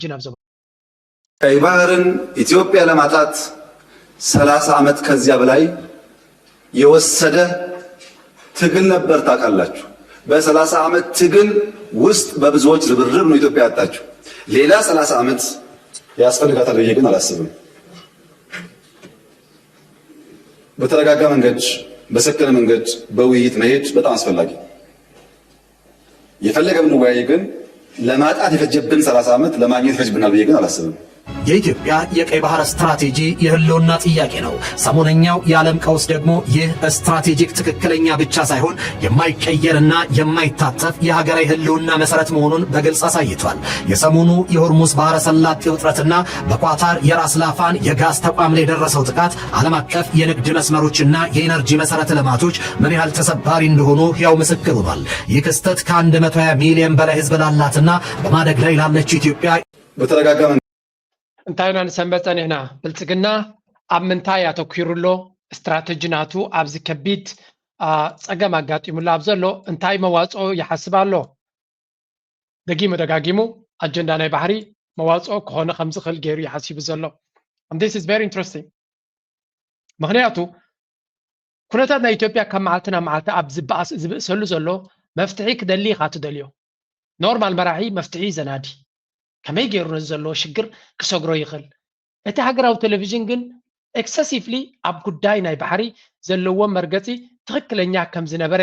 ጅን ኣብ ዘበ ቀይ ባህርን ኢትዮጵያ ለማጣት ሰላሳ ዓመት ከዚያ በላይ የወሰደ ትግል ነበር። ታውቃላችሁ፣ በሰላሳ ዓመት ትግል ውስጥ በብዙዎች ርብርብ ነው ኢትዮጵያ ያጣችው። ሌላ ሰላሳ ዓመት ያስፈልጋታል ብዬ ግን አላስብም። በተረጋጋ መንገድ፣ በሰከነ መንገድ በውይይት መሄድ በጣም አስፈላጊ። የፈለገ ብንወያይ ግን ለማጣት የፈጀብን ሰላሳ ዓመት ለማግኘት ይፈጅብናል ብዬ ግን አላስብም። የኢትዮጵያ የቀይ ባህር ስትራቴጂ የህልውና ጥያቄ ነው። ሰሞነኛው የዓለም ቀውስ ደግሞ ይህ ስትራቴጂክ ትክክለኛ ብቻ ሳይሆን የማይቀየርና የማይታጠፍ የሀገራዊ ህልውና መሰረት መሆኑን በግልጽ አሳይቷል። የሰሞኑ የሆርሙዝ ባህረ ሰላጤ ውጥረትና በኳታር የራስ ላፋን የጋዝ ተቋም ላይ የደረሰው ጥቃት ዓለም አቀፍ የንግድ መስመሮችና የኢነርጂ መሰረተ ልማቶች ምን ያህል ተሰባሪ እንደሆኑ ሕያው ምስክር ሆኗል። ይህ ክስተት ከአንድ መቶ ሃያ ሚሊዮን በላይ ህዝብ ላላትና በማደግ ላይ ላለችው ኢትዮጵያ በተረጋጋ መንገድ እንታይ ኢና ንሰንበት ጸኒሕና? ብልጽግና ኣብ ምንታይ ኣተኲሩ ኣሎ? ስትራተጂ ናቱ ኣብዚ ከቢድ ጸገም ኣጋጢሙሉ ኣብ ዘሎ እንታይ መዋጽኦ ይሓስብ ኣሎ? ደጊሙ ደጋጊሙ ኣጀንዳ ናይ ባሕሪ መዋጽኦ ክኾነ ከም ዝኽእል ገይሩ እዩ ሓሲቡ ዘሎ። And this is very interesting። ምኽንያቱ ኩነታት ናይ ኢትዮጵያ ካብ መዓልቲ ናብ መዓልቲ ኣብ ዝበኣስ ዝብእሰሉ ዘሎ መፍትሒ ክደሊ ኢኻ ትደልዮ። ኖርማል መራሒ መፍትሒ ዘናዲ ከመይ ገይሩ ነዚ ዘለዎ ሽግር ክሰግሮ ይኽእል? እቲ ሃገራዊ ቴሌቪዥን ግን ኤክሰሲቭሊ ኣብ ጉዳይ ናይ ባሕሪ ዘለዎ መርገጺ ትኽክለኛ ከም ዝነበረ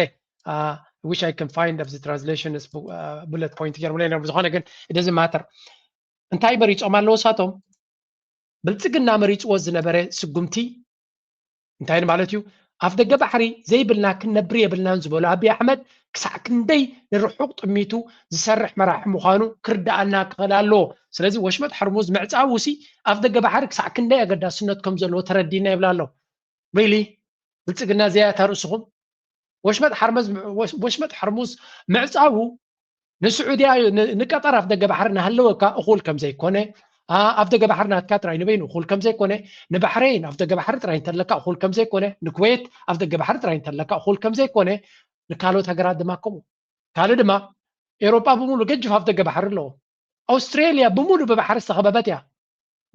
which I can find of the translation bullet point ገይሮምለይ ነሩ። ዝኾነ ግን it doesn't matter። እንታይ መሪጾም ኣለዉ እሳቶም? ብልጽግና መሪጽዎ ዝነበረ ስጉምቲ እንታይ ማለት እዩ? ኣፍ ደገ ባሕሪ ዘይብልና ክንነብር የብልናን ዝበሉ ኣብይ ኣሕመድ ክሳዕ ክንደይ ንርሑቕ ጥሚቱ ዝሰርሕ መራሒ ምዃኑ ክርድኣና ክኽእል ኣለዎ። ስለዚ ወሽመጥ ሕርሙዝ ምዕጻው ሲ ኣፍ ደገ ባሕሪ ክሳዕ ክንደይ ኣገዳስነት ከም ዘለዎ ተረዲና ይብል ኣሎ። ሪሊ ብልጽግና ዘያታ ርእስኹም ወሽመጥ ሓርመዝ ወሽመጥ ሕርሙዝ ምዕጻው ንስዑድያ ንቀጠር ኣፍ ደገ ባሕሪ ናሃለወካ እኹል ከም ዘይኮነ ኣፍ ደገ ባሕሪ ናትካ ጥራይ ንበይኑ እኹል ከም ዘይኮነ ንባሕረይን ኣፍ ደገ ባሕሪ ጥራይ እንተለካ እኹል ከም ዘይኮነ ንኩዌት ኣፍ ደገ ባሕሪ ጥራይ እንተለካ እኹል ከም ዘይኮነ ንካልኦት ሃገራት ድማ ከምኡ ካልእ ድማ ኤሮጳ ብምሉ ገጅፍ ኣፍ ደገ ባሕሪ ኣለዎ ኣውስትሬልያ ብምሉ ብባሕሪ ዝተኸበበት እያ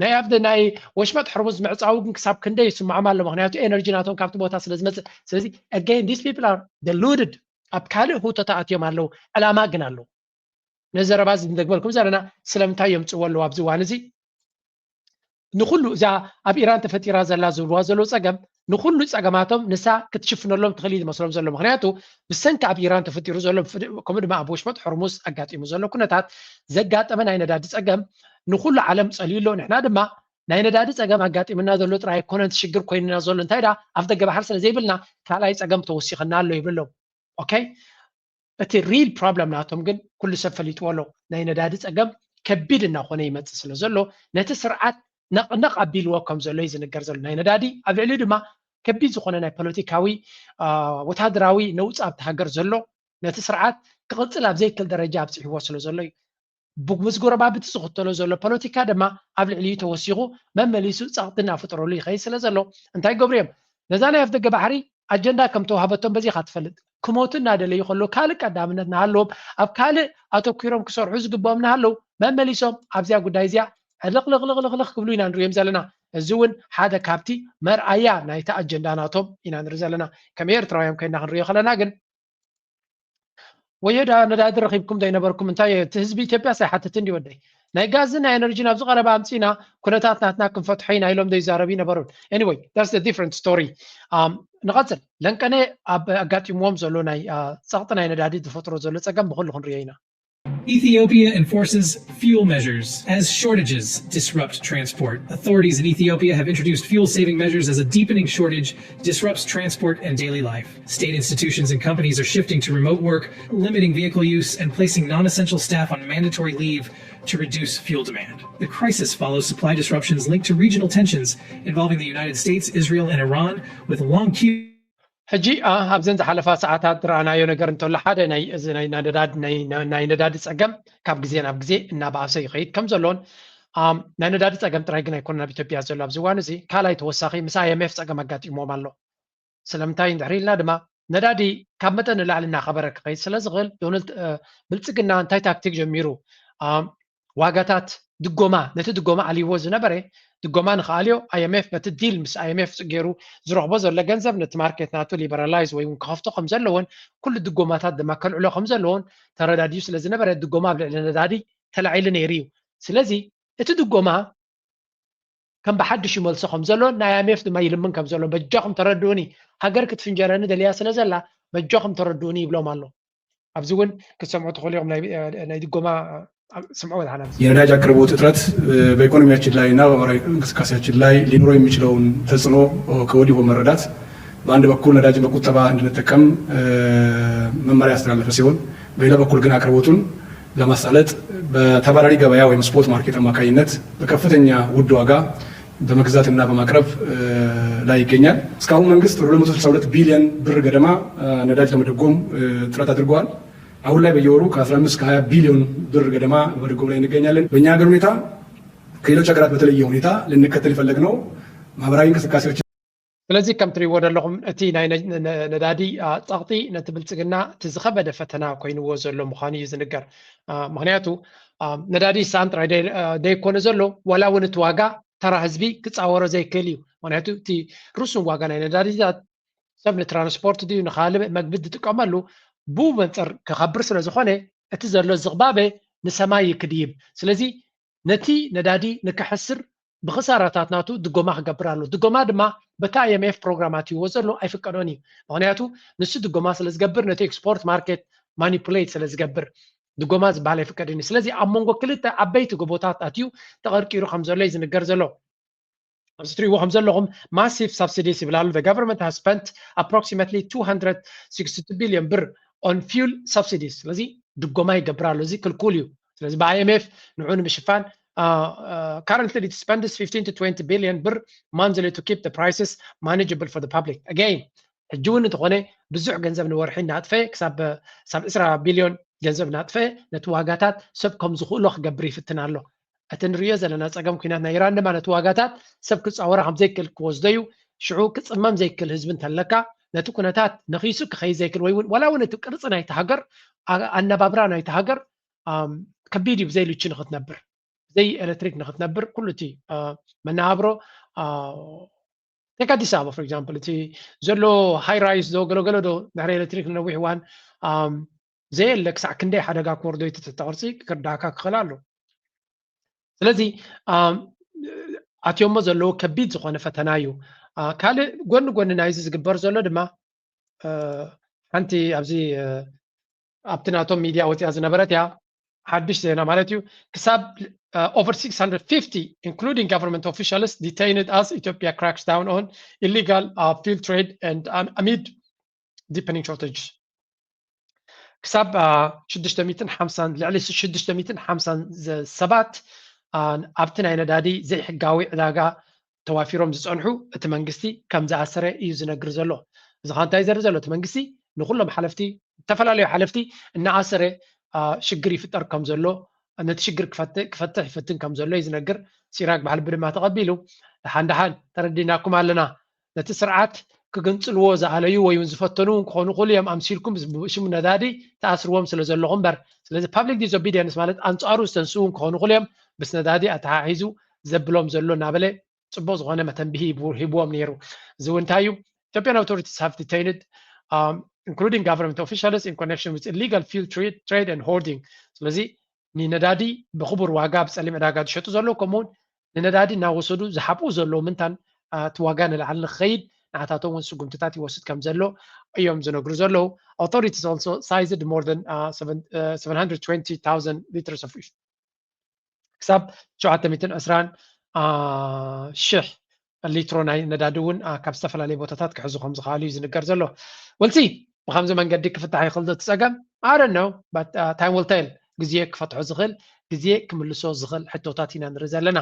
ናይ ኣብደ ናይ ወሽመጥ ሕርሙዝ ምዕጻው ግን ክሳብ ክንደይ ይስምዖም ኣሎ ምክንያቱ ኤነርጂ ናቶም ካብቲ ቦታ ስለ ዝመጽእ ስለዚ again these people are deluded ኣብ ካልእ ህውተታ ኣትዮም ኣለዉ ዕላማ ግን ኣለዉ ነዚ ዘረባ እዚ ንደግመልኩም ዘለና ስለምንታይ የምፅዎ ኣለዉ ኣብዚ እዋን እዚ ንኩሉ እዛ ኣብ ኢራን ተፈጢራ ዘላ ዝብልዋ ዘለዉ ፀገም ንኩሉ ፀገማቶም ንሳ ክትሽፍነሎም ትኽእል እዩ ዝመስሎም ዘሎ ምክንያቱ ብሰንኪ ኣብ ኢራን ተፈጢሩ ዘሎ ከምኡ ድማ ኣብ ወሽመጥ ሕርሙዝ ኣጋጢሙ ዘሎ ኩነታት ዘጋጠመ ናይ ነዳዲ ፀገም ንኩሉ ዓለም ፀልዩ ኣሎ ንሕና ድማ ናይ ነዳዲ ፀገም ኣጋጢምና ዘሎ ጥራይ ኣይኮነን እቲ ሽግር ኮይንና ዘሎ እንታይ ዳ ኣፍ ደገ ባሕሪ ስለ ዘይብልና ካልኣይ ፀገም ተወሲኸና ኣሎ ይብሉ ኣለዉ okay እቲ real problem ናቶም ግን ኩሉ ሰብ ፈሊጥዎ ኣሎ ናይ ነዳዲ ፀገም ከቢድ እናኾነ ይመፅእ ስለ ዘሎ ነቲ ስርዓት ነቕነቕ ኣቢልዎ ከም ዘሎ እዩ ዝንገር ዘሎ ናይ ነዳዲ ኣብ ልዕሊኡ ድማ ከቢድ ዝኾነ ናይ ፖለቲካዊ ወታደራዊ ነውፂ ኣብቲ ሃገር ዘሎ ነቲ ስርዓት ክቕፅል ኣብ ዘይክል ደረጃ ኣብፅሕዎ ስለ ዘሎ እዩ ምስ ጎረባብቲ ዝኽተሎ ዘሎ ፖለቲካ ድማ ኣብ ልዕሊኡ ተወሲኹ መመሊሱ ጸቕጢ እናፈጠረሉ ይኸይድ ስለ ዘሎ እንታይ ይገብሩ እዮም ነዛ ናይ ኣፍደገ ባሕሪ ኣጀንዳ ከም ተዋህበቶም በዚኻ ትፈልጥ ክሞቱ እናደለዩ ከለዉ ካልእ ቀዳምነት እናሃለዎም ኣብ ካልእ ኣተኲሮም ክሰርሑ ዝግብኦም እናሃለዉ መመሊሶም ኣብዚኣ ጉዳይ እዚኣ ዕልቕልቕልቕልቕ ክብሉ ኢና ንሪኦም ዘለና እዚ እውን ሓደ ካብቲ መርኣያ ናይቲ ኣጀንዳ ናቶም ኢና ንርኢ ዘለና ከም ኤርትራውያን ኮይና ክንሪኦ ከለና ግን ወዮ ዳ ነዳዲ ረኺብኩም ዘይነበርኩም እንታይ እቲ ህዝቢ ኢትዮጵያ ሳይሓትት እንዲ ወደይ ናይ ጋዝን ናይ ኤነርጂን ኣብዚ ቀረባ ኣምፂና ኩነታት ናትና ክንፈትሖ ኢና ኢሎም ዘይዛረቡ ይነበሩን anyway that's the different story ንቐፅል ለንቀነ ኣብ ኣጋጢምዎም ዘሎ ናይ ፀቕጢ ናይ ነዳዲ ዝፈጥሮ ዘሎ ፀገም ብኩሉ ክንሪኦ ኢና Ethiopia enforces fuel measures as shortages disrupt transport. Authorities in Ethiopia have introduced fuel saving measures as a deepening shortage disrupts transport and daily life. State institutions and companies are shifting to remote work, limiting vehicle use, and placing non essential staff on mandatory leave to reduce fuel demand. The crisis follows supply disruptions linked to regional tensions involving the United States, Israel, and Iran, with long queues. ሕጂ ኣብዘን ዝሓለፋ ሰዓታት ዝረኣናዮ ነገር እንተሎ ሓደ ናይ ነዳዲ ጸገም ካብ ግዜ ናብ ግዜ እናበኣሰ ይኸይድ ከም ዘሎን ናይ ነዳዲ ጸገም ጥራይ ግን ኣይኮነን ኣብ ኢትዮጵያ ዘሎ ኣብዚ እዋን እዚ ካልኣይ ተወሳኺ ምስ ኣይኤምኤፍ ጸገም ኣጋጢምዎም ኣሎ ስለምንታይ እንድሕር ኢልና ድማ ነዳዲ ካብ መጠን ንላዕሊ እናኸበረ ክኸይድ ስለ ዝኽእል ዶናልድ ብልጽግና እንታይ ታክቲክ ጀሚሩ ዋጋታት ድጎማ፣ ነቲ ድጎማ ኣልይዎ ዝነበረ ድጎማ ንክኣልዮ፣ ኣይ ኤም ኤፍ በቲ ዲል ምስ ኣይ ኤም ኤፍ ገይሩ ዝረኽቦ ዘሎ ገንዘብ ነቲ ማርኬት ናቱ ሊበራላይዝ ወይ እውን ክኸፍቶ ከም ዘለዎን ኩሉ ድጎማታት ድማ ከልዕሎ ከም ዘለዎን ተረዳድዩ ስለ ዝነበረ፣ ድጎማ ኣብ ልዕሊ ነዳዲ ተላዒሉ ነይሩ እዩ። ስለዚ እቲ ድጎማ ከም ብሓድሽ ይመልሶ ከም ዘሎ ናይ ኣይ ኤም ኤፍ ድማ ይልምን ከም ዘሎ፣ በጃኹም ተረድኡኒ፣ ሃገር ክትፍንጀረኒ ደልያ ስለ ዘላ በጃኹም ተረድኡኒ ይብሎም ኣሎ። ኣብዚ እውን ክትሰምዑ ትኽእሉ ኢኹም። ናይ ድጎማ ስምዑ። የነዳጅ አቅርቦት እጥረት በኢኮኖሚያችን ላይ እና በማህበራዊ እንቅስቃሴያችን ላይ ሊኖረው የሚችለውን ተጽዕኖ ከወዲሁ በመረዳት በአንድ በኩል ነዳጅን በቁጠባ እንድንጠቀም መመሪያ ያስተላለፈ ሲሆን፣ በሌላ በኩል ግን አቅርቦቱን ለማሳለጥ በተባራሪ ገበያ ወይም ስፖት ማርኬት አማካኝነት በከፍተኛ ውድ ዋጋ በመግዛትና በማቅረብ ላይ ይገኛል። እስካሁን መንግስት ወደ ሁለት መቶ ስልሳ ሁለት ቢሊዮን ብር ገደማ ነዳጅ ለመደጎም ጥረት አድርገዋል። አሁን ላይ በየወሩ ከአስራ አምስት እስከ ሃያ ቢሊዮን ብር ገደማ በመደጎም ላይ እንገኛለን። በእኛ ሀገር ሁኔታ ከሌሎች ሀገራት በተለየ ሁኔታ ልንከተል የፈለግነው ማህበራዊ እንቅስቃሴዎች ስለዚ ከም ትሪእዎ ዘለኹም እቲ ናይ ነዳዲ ፀቕጢ ነቲ ብልፅግና እቲ ዝኸበደ ፈተና ኮይንዎ ዘሎ ምዃኑ እዩ ዝንገር። ምክንያቱ ነዳዲ ሳን ጥራይ ደይኮነ ዘሎ፣ ዋላ እውን እቲ ዋጋ ተራ ህዝቢ ክፃወሮ ዘይክእል እዩ። ምክንያቱ እቲ ርሱን ዋጋ ናይ ነዳዲታት ሰብ ንትራንስፖርት ድዩ ንካልእ መግቢ ዝጥቀመሉ ብኡ መንፅር ክኸብር ስለ ዝኾነ እቲ ዘሎ ዝቕባበ ንሰማይ እዩ ክድይብ። ስለዚ ነቲ ነዳዲ ንክሕስር ብክሳራታት ናቱ ድጎማ ክገብር ኣሎ። ድጎማ ድማ በቲ ኣይ ኤም ኤፍ ፕሮግራም ኣትይዎ ዘሎ ኣይፍቀዶን እዩ። ምክንያቱ ንሱ ድጎማ ስለ ዝገብር ነቲ ኤክስፖርት ማርኬት ማኒፑሌት ስለ ዝገብር ድጎማ ዝበሃል ኣይፍቀድን እዩ። ስለዚ ኣብ መንጎ ክልተ ዓበይቲ ጎቦታት ኣትዩ ተቐርቂሩ ከም ዘሎ እዩ ዝንገር ዘሎ። ኣብዚ ትሪእዎ ከም ዘለኹም ማሲቭ ሳብሲዲስ ይብል ኣሎ። The government has spent approximately two hundred sixty-two billion ብር on fuel subsidies። ስለዚ ድጎማ ይገብር ኣሎ። እዚ ክልኩል እዩ። ስለዚ ብ ኣይ ኤም ኤፍ ንዑ ንምሽፋን currently it spends fifteen to twenty billion ብር monthly to keep the prices manageable for the public. Again ሕጂ እውን እንተኾነ ብዙሕ ገንዘብ ንወርሒ እናጥፈ ክሳብ ሳብ ዕስራ ቢልዮን ገንዘብ እናጥፈ ነቲ ዋጋታት ሰብ ከም ዝኽእሎ ክገብር ይፍትን ኣሎ። እቲ ንሪኦ ዘለና ፀገም ኩናት ናይ ኢራን ድማ ነቲ ዋጋታት ሰብ ክፃወራ ከም ዘይክእል ክወስዶ እዩ። ሽዑ ክፅመም ዘይክእል ህዝቢ እንተለካ ነቲ ኩነታት ነኺሱ ክኸይድ ዘይክእል ወይ እውን ዋላ እውን እቲ ቅርፂ ናይቲ ሃገር ኣነባብራ ናይቲ ሃገር ከቢድ እዩ። ብዘይ ልቺ ንክትነብር ብዘይ ኤሌክትሪክ ንክትነብር ኩሉ እቲ መነባብሮ take ኣዲስ ኣበባ for example እቲ ዘሎ ሃይ ራይስ ዶ ገለገለ ዶ ድሕሪ ኤሌክትሪክ ንነዊሕ እዋን ዘየለ ክሳዕ ክንደይ ሓደጋ ክወርዶ እዩ። እቲ ትሕተ ቅርፂ ክርዳእካ ክኽእል ኣሎ። ስለዚ ኣትዮሞ ዘለዎ ከቢድ ዝኾነ ፈተና እዩ። ካልእ ጎኒ ጎኒ ናይዚ ዝግበር ዘሎ ድማ ሓንቲ ኣብዚ ኣብቲ ናቶም ሚድያ ወፂኣ ዝነበረት እያ ሓድሽ ዜና ማለት እዩ። ክሳብ over six hundred fifty including government officials detained as Ethiopia cracks down on illegal fuel trade and amid deepening shortage። ክሳብ ሽዱሽተ ሚእትን ሓምሳን ልዕሊ ሽዱሽተ ሚእትን ሓምሳን ሰባት ኣብቲ ናይ ነዳዲ ዘይሕጋዊ ዕዳጋ ተዋፊሮም ዝፀንሑ እቲ መንግስቲ ከም ዝኣሰረ እዩ ዝነግር ዘሎ። እዚ ከዓ እንታይ ዘርኢ ዘሎ? እቲ መንግስቲ ንኩሎም ሓለፍቲ፣ ዝተፈላለዩ ሓለፍቲ እናኣሰረ ሽግር ይፍጠር ከም ዘሎ፣ ነቲ ሽግር ክፈትሕ ይፍትን ከም ዘሎ እዩ ዝነግር። ሲራክ ብሓልቢ ድማ ተቐቢሉ ደሓን ደሓን ተረዲናኩም ኣለና፣ ነቲ ስርዓት ክግንፅልዎ ዝኣለዩ ወይ እውን ዝፈተኑ እውን ክኾኑ ይኽእሉ እዮም፣ ኣምሲልኩም ብሽም ነዳዲ ትኣስርዎም ስለ ዘለኹም እምበር። ስለዚ ፓብሊክ ዲስኦቢዲየንስ ማለት ኣንፃሩ ዝተንስኡ እውን ክኾኑ ይኽእሉ እዮም፣ ምስ ነዳዲ ኣተሓሒዙ ዘብሎም ዘሎ እናበለ ፅቡቅ ዝኾነ መተንብሂ ሂብዎም ነይሩ። እዚ እውን እንታይ እዩ? Ethiopian authorities have detained including government officials in connection with illegal fuel trade and hoarding። ስለዚ ንነዳዲ ብክቡር ዋጋ ብፀሊም ዕዳጋ ዝሸጡ ዘለዉ ከምኡውን ንነዳዲ እናወሰዱ ዝሓብኡ ዘለዉ ምንታን እቲ ዋጋ ንላዕሊ ንክኸይድ ንዓታቶም እውን ስጉምትታት ይወስድ ከም ዘሎ እዮም ዝነግሩ ዘለዉ። Authorities also seized more than seven hundred twenty thousand liters of ክሳብ ሸውዓተ ሚእትን ዕስራን ሽሕ ሊትሮ ናይ ነዳዲ እውን ካብ ዝተፈላለዩ ቦታታት ክሕዙ ከም ዝኽኣሉ እዩ ዝንገር ዘሎ። ወልሲ ብከምዚ መንገዲ ክፍታሕ ይኽእል ዶ እቲ ፀገም? I don't know but time will tell። ግዜ ክፈትሖ ዝኽእል ግዜ ክምልሶ ዝኽእል ሕቶታት ኢና ንርኢ ዘለና።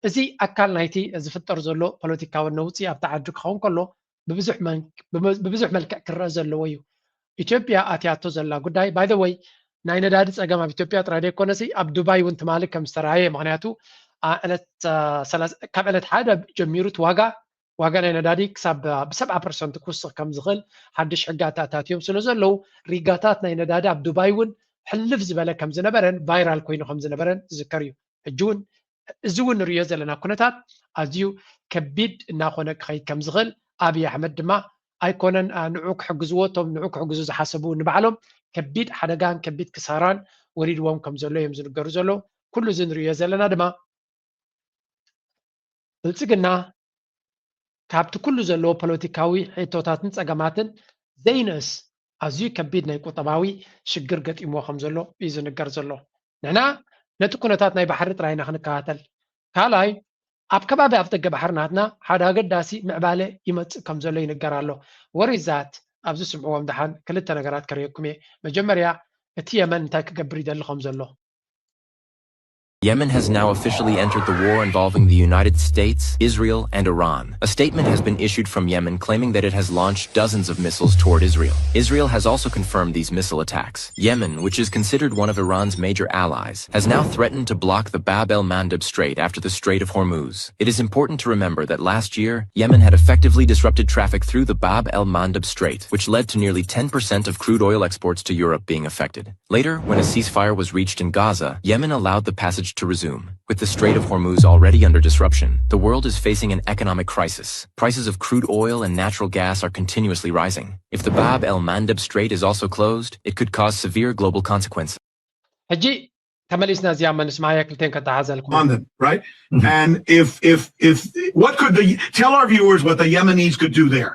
እዚ ኣካል ናይቲ ዝፍጠር ዘሎ ፖለቲካዊ ነውፂ ኣብቲ ዓዲ ክኸውን ከሎ ብብዙሕ መልክዕ ክረአ ዘለዎ እዩ። ኢትዮጵያ ኣትያቶ ዘላ ጉዳይ by the way ናይ ነዳዲ ፀገም ኣብ ኢትዮጵያ ጥራይ ዘይኮነሲ ኣብ ዱባይ እውን ትማሊ ከም ዝተረኣየ፣ ምክንያቱ ካብ ዕለት ሓደ ጀሚሩ እቲ ዋጋ ዋጋ ናይ ነዳዲ ክሳብ ብሰብዓ ፐርሰንት ክውስኽ ከም ዝኽእል ሓድሽ ሕጊ ኣተኣታትዮም ስለ ዘለዉ ሪጋታት ናይ ነዳዲ ኣብ ዱባይ እውን ሕልፍ ዝበለ ከም ዝነበረን ቫይራል ኮይኑ ከም ዝነበረን ዝዝከር እዩ። ሕጂ እውን እዚ እውን ንሪኦ ዘለና ኩነታት ኣዝዩ ከቢድ እናኾነ ክኸይድ ከም ዝኽእል ኣብይ ኣሕመድ ድማ ኣይኮነን ንዑ ክሕግዝዎ እቶም ንዑ ክሕግዙ ዝሓሰቡ ንባዕሎም ከቢድ ሓደጋን ከቢድ ክሳራን ወሪድዎም ከም ዘሎ እዮም ዝንገሩ ዘለዉ። ኩሉ እዚ ንሪኦ ዘለና ድማ ብልፅግና ካብቲ ኩሉ ዘለዎ ፖለቲካዊ ሕቶታትን ፀገማትን ዘይንእስ ኣዝዩ ከቢድ ናይ ቁጠባዊ ሽግር ገጢምዎ ከም ዘሎ እዩ ዝንገር ዘሎ። ንሕና ነቲ ኩነታት ናይ ባሕሪ ጥራይ ኢና ክንከታተል። ካልኣይ ኣብ ከባቢ ኣፍ ደገ ባሕሪ ናትና ሓደ ኣገዳሲ ምዕባለ ይመፅእ ከም ዘሎ ይንገር ኣሎ። ወሪዛት ኣብዚ ስምዕዎም ደሓን ክልተ ነገራት ከርእየኩም እየ። መጀመርያ እቲ የመን እንታይ ክገብር ይደሊ ከም ዘሎ Yemen has now officially entered the war involving the United States, Israel, and Iran. A statement has been issued from Yemen claiming that it has launched dozens of missiles toward Israel. Israel has also confirmed these missile attacks. Yemen, which is considered one of Iran's major allies, has now threatened to block the Bab el Mandeb Strait after the Strait of Hormuz. It is important to remember that last year, Yemen had effectively disrupted traffic through the Bab el Mandeb Strait, which led to nearly ten percent of crude oil exports to Europe being affected. Later, when a ceasefire was reached in Gaza, Yemen allowed the passage to resume. With the Strait of Hormuz already under disruption, the world is facing an economic crisis. Prices of crude oil and natural gas are continuously rising. If the Bab el Mandeb Strait is also closed, it could cause severe global consequences. ሕጂ ተመሊስና እዚኣ መንስማያ ክልቴን ከተሓዘልኩም on them, right? And if if if what could the tell our viewers what the Yemenis could do there?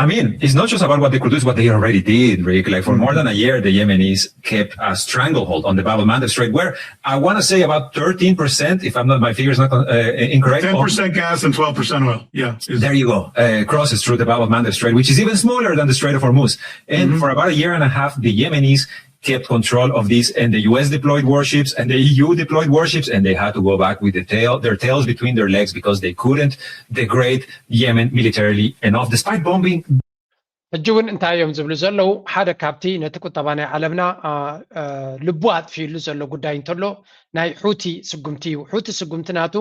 I mean, it's not just about what they could do, it's what they already did, Rick. Like for more than a year, the Yemenis kept a stranglehold on the Bab el Mandeb Strait, where I want to say about thirteen percent, if I'm not, my figure is not uh, incorrect. Ten percent gas and twelve percent oil. Yeah. There you go. Uh, crosses through the Bab el Mandeb Strait, which is even smaller than the Strait of Hormuz. And for about a year and a half, the Yemenis kept control of this, and the U S deployed warships, and the E U deployed warships, and they had to go back with the tail, their tails between their legs because they couldn't degrade Yemen militarily enough, despite bombing. ሕጂ እውን እንታይ እዮም ዝብሉ ዘለዉ? ሓደ ካብቲ ነቲ ቁጠባ ናይ ዓለምና ልቡ ኣጥፊሉ ዘሎ ጉዳይ እንተሎ ናይ ሑቲ ስጉምቲ እዩ። ሑቲ ስጉምቲ ናቱ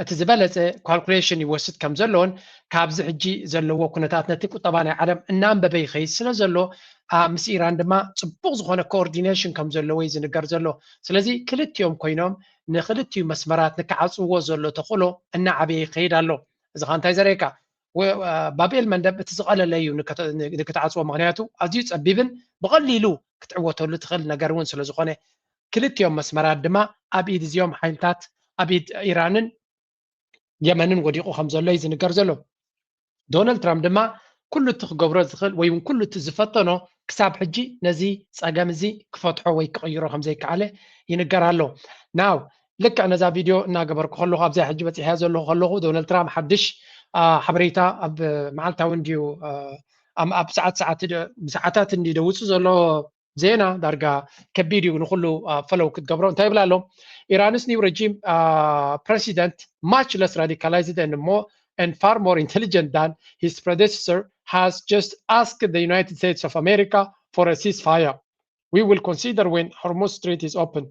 እቲ ዝበለፀ ካልኩሌሽን ይወስድ ከም ዘሎን ካብዚ ሕጂ ዘለዎ ኩነታት ነቲ ቁጠባ ናይ ዓለም እናንበበ ይኸይድ ስለ ዘሎ ምስ ኢራን ድማ ፅቡቕ ዝኾነ ኮኦርዲኔሽን ከም ዘለዎ እዩ ዝንገር ዘሎ። ስለዚ ክልቲኦም ኮይኖም ንክልቲኡ መስመራት ንክዓፅዎ ዘሎ ተኽእሎ እናዓበየ ይኸይድ ኣሎ። እዚ ኸ እንታይ ዘርእየካ? ባብኤል መንደብ እቲ ዝቐለለ እዩ ንክትዓፅዎ፣ ምክንያቱ ኣዝዩ ፀቢብን ብቐሊሉ ክትዕወተሉ ትኽእል ነገር እውን ስለ ዝኾነ ክልቲኦም መስመራት ድማ ኣብ ኢድ እዚኦም ሓይልታት ኣብ ኢድ ኢራንን የመንን ወዲቑ ከም ዘሎ እዩ ዝንገር ዘሎ። ዶናልድ ትራምፕ ድማ ኩሉ እቲ ክገብሮ ዝኽእል ወይ እውን ኩሉ እቲ ዝፈተኖ ክሳብ ሕጂ ነዚ ፀገም እዚ ክፈትሖ ወይ ክቕይሮ ከም ዘይከኣለ ይንገር ኣሎ። ናው ልክዕ ነዛ ቪድዮ እናገበርኩ ከለኹ ኣብዚኣ ሕጂ በፂሐያ ዘለኹ ከለኹ ዶናልድ ትራምፕ ሓድሽ ሓበሬታ ኣብ መዓልታዊ እንድዩ ኣብ ሰዓት ሰዓት ሰዓታት እንድዩ ደውፅእ ዘሎ ዜና ዳርጋ ከቢድ እዩ ንኩሉ ፈለው ክትገብሮ እንታይ ይብል ኣሎ? Iran's new regime uh, president much less radicalized and more and far more intelligent than his predecessor has just asked the United States of America for a ceasefire. We will consider when Hormuz Strait is open.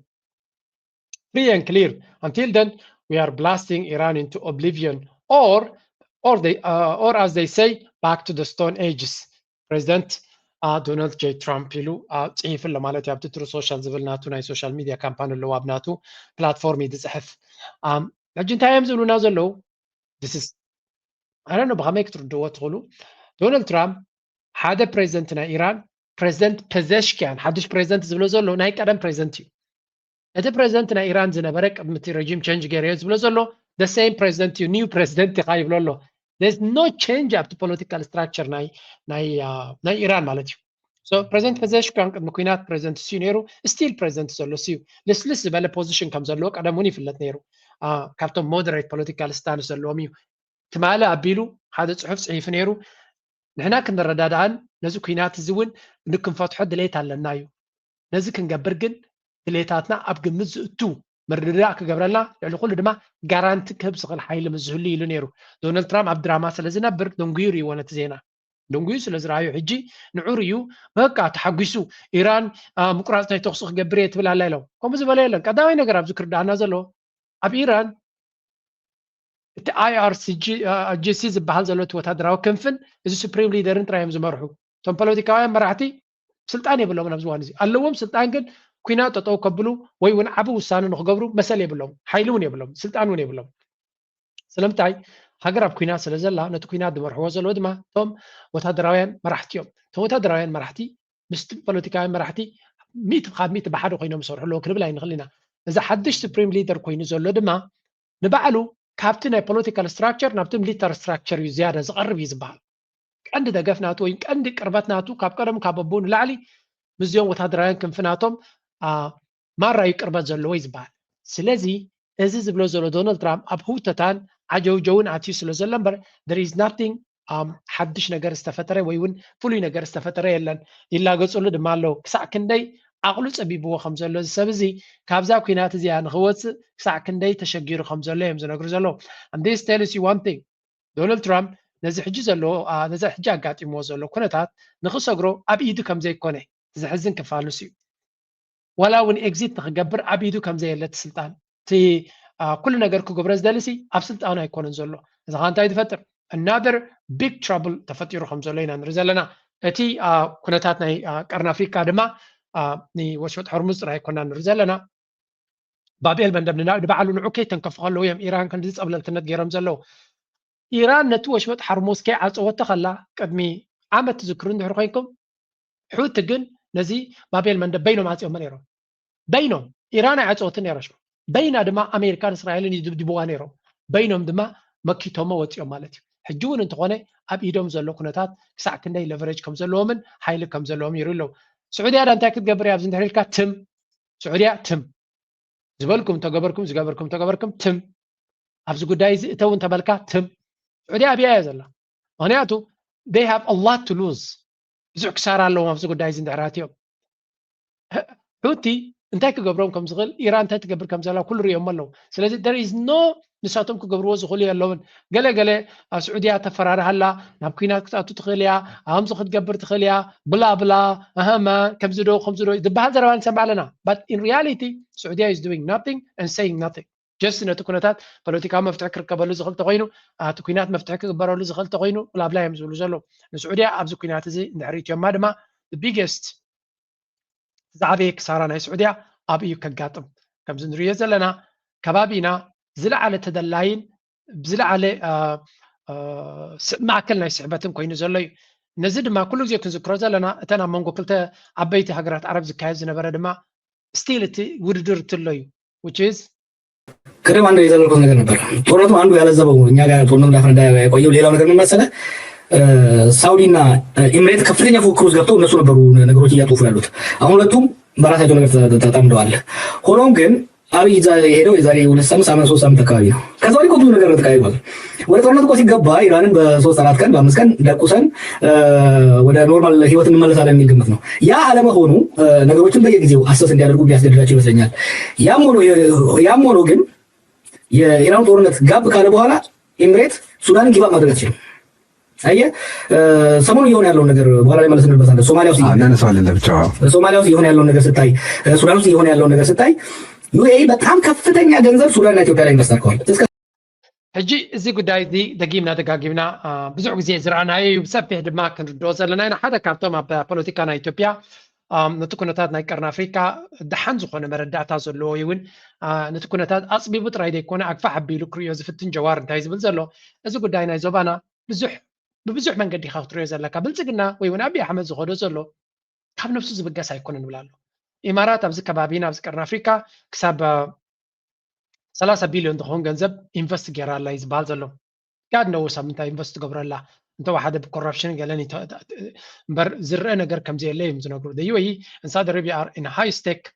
Free and clear. Until then, we are blasting Iran into oblivion or or they uh, or as they say, back to the stone ages. ፕሬዚደንት ዶናልድ ጄ ትራምፕ ኢሉ ፅሒፉ ኣሎ ማለት እዩ። ኣብቲ ትሩ ሶሻል ዝብል ናቱ ናይ ሶሻል ሚድያ ካምፓኒ ኣለዎ ኣብ ናቱ ፕላትፎርም እዩ ዝፅሕፍ። ሕጂ እንታይ እዮም ዝብሉና ዘለዉ? ኣነ ብኸመይ ክትርድዎ ትኽእሉ? ዶናልድ ትራምፕ ሓደ ፕሬዚደንት ናይ ኢራን ፕሬዚደንት ፐዘሽኪያን ሓድሽ ፕሬዚደንት ዝብሎ ዘሎ ናይ ቀደም ፕሬዚደንት እዩ። እቲ ፕሬዚደንት ናይ ኢራን ዝነበረ ቅድሚ እቲ ረጂም ቸንጅ ገይረዮ ዝብሎ ዘሎ the same president እዩ፣ new president ኢኻ ይብሎ ኣሎ። There's no change ኣብቲ ፖለቲካል ስትራክቸር ናይ ናይ ኢራን ማለት እዩ። ፕሬዚደንት ፐዘሽኪያን ቅድሚ ኩናት ፕሬዚደንት እዩ ነይሩ፣ ስቲል ፕሬዚደንት ዘሎ እዩ። ልስልስ ዝበለ ፖዚሽን ከም ዘለዎ ቀደም እውን ይፍለጥ ነይሩ። ካብቶም ሞደሬት ፖለቲካል ስታንስ ዘለዎም እዩ። ትማሊ ኣቢሉ ሓደ ፅሑፍ ፅሒፉ ነይሩ። ንሕና ክንረዳድኣን ነዚ ኩናት እዚ እውን ንክንፈትሖ ድሌት ኣለና እዩ። ነዚ ክንገብር ግን ድሌታትና ኣብ ግምት ዝእቱ ምርድዳእ ክገብረልና ልዕሊ ኩሉ ድማ ጋራንቲ ክህብ ዝኽእል ሓይሊ ምስ ዝህሉ ኢሉ ነይሩ። ዶናልድ ትራምፕ ኣብ ድራማ ስለ ዝነብር ደንጉዩ ርእይዎ ነቲ ዜና። ደንጉዩ ስለ ዝረኣዩ ሕጂ ንዑር እዩ በቃ ተሓጒሱ ኢራን ምቁራፅ ናይ ተኽሲ ክገብር እየ ትብል ኣላ ኢሎም። ከምኡ ዝበለ የለን። ቀዳማይ ነገር ኣብዚ ክርዳኣና ዘለዎ ኣብ ኢራን እቲ ኣይኣርጂሲ ዝበሃል ዘሎ እቲ ወታደራዊ ክንፍን እዚ ሱፕሪም ሊደርን ጥራይ እዮም ዝመርሑ። እቶም ፖለቲካውያን መራሕቲ ስልጣን የብሎም ኣብዚ እዋን እዚ ኣለዎም ስልጣን ግን ኩናት ጠጠው ከብሉ ወይ እውን ዓቢ ውሳነ ንክገብሩ መሰል የብሎም፣ ሓይሊ እውን የብሎም፣ ስልጣን እውን የብሎም። ስለምንታይ? ሃገር ኣብ ኩናት ስለ ዘላ፣ ነቲ ኩናት ዝመርሕዎ ዘለዉ ድማ እቶም ወታደራውያን መራሕቲ እዮም። እቶም ወታደራውያን መራሕቲ ምስቲ ፖለቲካውያን መራሕቲ ሚእቲ ካብ ሚእቲ ብሓደ ኮይኖም ይሰርሑ ኣለዉ ክንብል ኣይንኽእል ኢና። እዚ ሓድሽ ሱፕሪም ሊደር ኮይኑ ዘሎ ድማ ንባዕሉ ካብቲ ናይ ፖለቲካል ስትራክቸር ናብቲ ሚሊታሪ ስትራክቸር እዩ ዝያዳ ዝቐርብ እዩ ዝበሃል። ቀንዲ ደገፍ ናቱ ወይ ቀንዲ ቅርበት ናቱ ካብ ቀደም ካብ ኣቦኡ ንላዕሊ ምስዚኦም ወታደራውያን ክንፊ ናቶም ማራ እዩ ቅርበት ዘለዎ እዩ ዝበሃል። ስለዚ እዚ ዝብሎ ዘሎ ዶናልድ ትራምፕ ኣብ ህውተታን ዓጀውጀውን ኣትዩ ስለ ዘሎ እምበር there is nothing ሓድሽ ነገር ዝተፈጠረ ወይ እውን ፍሉይ ነገር ዝተፈጠረ የለን። ይላገፅሉ ድማ ኣለዉ። ክሳዕ ክንደይ ዓቕሉ ፀቢብዎ ከም ዘሎ እዚ ሰብ እዚ ካብዛ ኩናት እዚኣ ንክወፅእ ክሳዕ ክንደይ ተሸጊሩ ከም ዘሎ እዮም ዝነግሩ ዘለዉ። And this tells you one thing. ዶናልድ ትራምፕ ነዚ ሕጂ ዘሎ ነዚ ሕጂ ኣጋጢምዎ ዘሎ ኩነታት ንክሰግሮ ኣብ ኢዱ ከም ዘይኮነ ዘሕዝን ክፋል ንሱ እዩ። ዋላ እውን ኤግዚት ንክገብር ኣብ ኢዱ ከም ዘየለ እቲ ስልጣን እቲ ኩሉ ነገር ክገብሮ ዝደሊ ሲ ኣብ ስልጣኑ ኣይኮነን ዘሎ። እዚ ከዓ እንታይ ዝፈጥር another big trouble ተፈጢሩ ከም ዘሎ ኢና ንርኢ ዘለና። እቲ ኩነታት ናይ ቀርኒ ኣፍሪካ ድማ ንወሽመጥ ሕርሙዝ ጥራይ ኣይኮና ንርኢ ዘለና። ባብኤል መንደብ ንባዕሉ ንዑ ከይተንከፉ ከለዉ እዮም ኢራን ክንዲ ፀብለልትነት ገይሮም ዘለዉ። ኢራን ነቲ ወሽመጥ ሓርሙዝ ከይዓፀወቶ ከላ ቅድሚ ዓመት ትዝክሩ እንድሕር ኮይንኩም፣ ሑቲ ግን ነዚ ባብኤል መንደብ በይኖም ዓፂዮሞ ነይሮም። በይኖም። ኢራን ኣይዓፀወትን ነይራ። በይና ድማ ኣሜሪካን እስራኤልን ይድብድብዋ ነይሮም። በይኖም ድማ መኪቶሞ ወፂኦም ማለት እዩ። ሕጂ እውን እንተኾነ ኣብ ኢዶም ዘሎ ኩነታት ክሳዕ ክንደይ ለቨሬጅ ከም ዘለዎምን ሓይሊ ከም ዘለዎም ይርኢ ኣለዉ። ስዑድያ ዳ እንታይ ክትገብር እያ ኣብዚ እንድሕር ኢልካ ትም። ስዑድያ ትም ዝበልኩም እንተገበርኩም ዝገበርኩም እንተገበርኩም ትም ኣብዚ ጉዳይ እዚ እተው እንተበልካ ትም። ስዑድያ ኣብያ እያ ዘላ። ምክንያቱ they have a lot to lose። ብዙሕ ክሳራ ኣለዎም ኣብዚ ጉዳይ እዚ እንድሕር ኣትዮም። ሑቲ እንታይ ክገብሮም ከም ዝኽእል ኢራን እንታይ ትገብር ከም ዘላ ኩሉ ርእዮም ኣለዉ። ስለዚ there is no ንሳቶም ክገብርዎ ዝኽእሉ የለውን። ገለ ገለ ኣብ ስዑድያ ተፈራርሃላ ናብ ኩናት ክትኣቱ ትኽእል እያ፣ ኣምዚ ክትገብር ትኽእል እያ፣ ብላ ብላ ኣሃማ ከምዚ ዶ ከምዚ ዶ ዝበሃል ዘረባ ንሰምዕ ኣለና። But in reality ስዑድያ is doing nothing and saying nothing. Just ነቲ ኩነታት ፖለቲካዊ መፍትሒ ክርከበሉ ዝኽእል ተኮይኑ፣ እቲ ኩናት መፍትሒ ክግበረሉ ዝኽእል ተኮይኑ ብላብላ እዮም ዝብሉ ዘለዉ። ንስዑድያ ኣብዚ ኩናት እዚ እንድሕር እትዮማ ድማ the biggest ዝዓበየ ክሳራ ናይ ስዑድያ ኣብኡ እዩ ከጋጥም። ከምዚ ንሪኦ ዘለና ከባቢና ዝለዓለ ተደላይን ብዝለዓለ ማእከል ናይ ስሕበትን ኮይኑ ዘሎ እዩ። ነዚ ድማ ኩሉ ግዜ ክንዝክሮ ዘለና እተን ኣብ መንጎ ክልተ ዓበይቲ ሃገራት ዓረብ ዝካየድ ዝነበረ ድማ ስቲል እቲ ውድድር እትሎ እዩ። Which is ቅድም አንድ የዘለልኩት ነገር ነበር። ጦርነቱ አንዱ ያለዘበው እኛ ጋር ጦርነቱ እንዳፈነዳ ያቆየው ሌላው ነገር ምን መሰለህ? ሳውዲና ኢምሬት ከፍተኛ ፉክክር ውስጥ ገብተው እነሱ ነበሩ ነገሮች እያጦፉ ያሉት። አሁን ሁለቱም በራሳቸው ነገር ተጠምደዋል። ሆኖም ግን አብይ እዛ የሄደው የዛሬ ሁለት ሳምንት ሳምንት ሶስት ሳምንት አካባቢ ነው። ከዛ ወዲህ ብዙ ነገር ተካሂዷል። ወደ ጦርነት እኮ ሲገባ ኢራንን በሶስት አራት ቀን በአምስት ቀን ደቁሰን ወደ ኖርማል ህይወት እንመለሳለን የሚል ግምት ነው። ያ አለመሆኑ ነገሮችን በየጊዜው አሰስ እንዲያደርጉ ቢያስገድዳቸው ይመስለኛል። ያም ሆኖ ግን የኢራን ጦርነት ጋብ ካለ በኋላ ኢምሬት ሱዳንን ጊባ ማድረግ አትችልም። አየህ ሰሞኑ እየሆነ ያለውን ነገር በኋላ ላይ መለስ እንበታለን። ሶማሊያ ውስጥ እናነሳዋለን ለብቻው። ሶማሊያ ውስጥ እየሆነ ያለውን ነገር ስታይ፣ ሱዳን ውስጥ እየሆነ ያለውን ነገር ስታይ ዩኤኢ በጣም ከፍተኛ ገንዘብ ሱዳንና ኢትዮጵያ ላይ ኢንቨስት አድርገዋል። እስከ ሕጂ እዚ ጉዳይ እዚ ደጊምና ደጋጊምና ብዙሕ ግዜ ዝረኣናዮ እዩ። ብሰፊሕ ድማ ክንርድኦ ዘለና ኢና። ሓደ ካብቶም ኣብ ፖለቲካ ናይ ኢትዮጵያ ነቲ ኩነታት ናይ ቀርኒ ኣፍሪካ ደሓን ዝኾነ መረዳእታ ዘለዎ ወይ እውን ነቲ ኩነታት ኣፅቢቡ ጥራይ ዘይኮነ ኣግፋሕ ኣቢሉ ክርእዮ ዝፍትን ጀዋር እንታይ ዝብል ዘሎ፣ እዚ ጉዳይ ናይ ዞባና ብዙሕ ብብዙሕ መንገዲ ኢኻ ክትሪኦ ዘለካ። ብልፅግና ወይ እውን ኣብይ ኣሕመድ ዝኸዶ ዘሎ ካብ ነብሱ ዝብገስ ኣይኮነን ይብል ኣሎ። ኢማራት ኣብዚ ከባቢን ኣብዚ ቀርኒ ኣፍሪካ ክሳብ ሰላሳ ቢልዮን ዝኸውን ገንዘብ ኢንቨስት ገይራ ኣላ እዩ ዝበሃል ዘሎ። ጋድ ነውስ ኣብ ምንታይ ኢንቨስት ትገብረላ እንተወሓደ ብኮራፕሽን ገለን እምበር ዝረአ ነገር ከምዘየለ እዮም ዝነግሩ። ዩኤኢ and Saudi Arabia are in high stake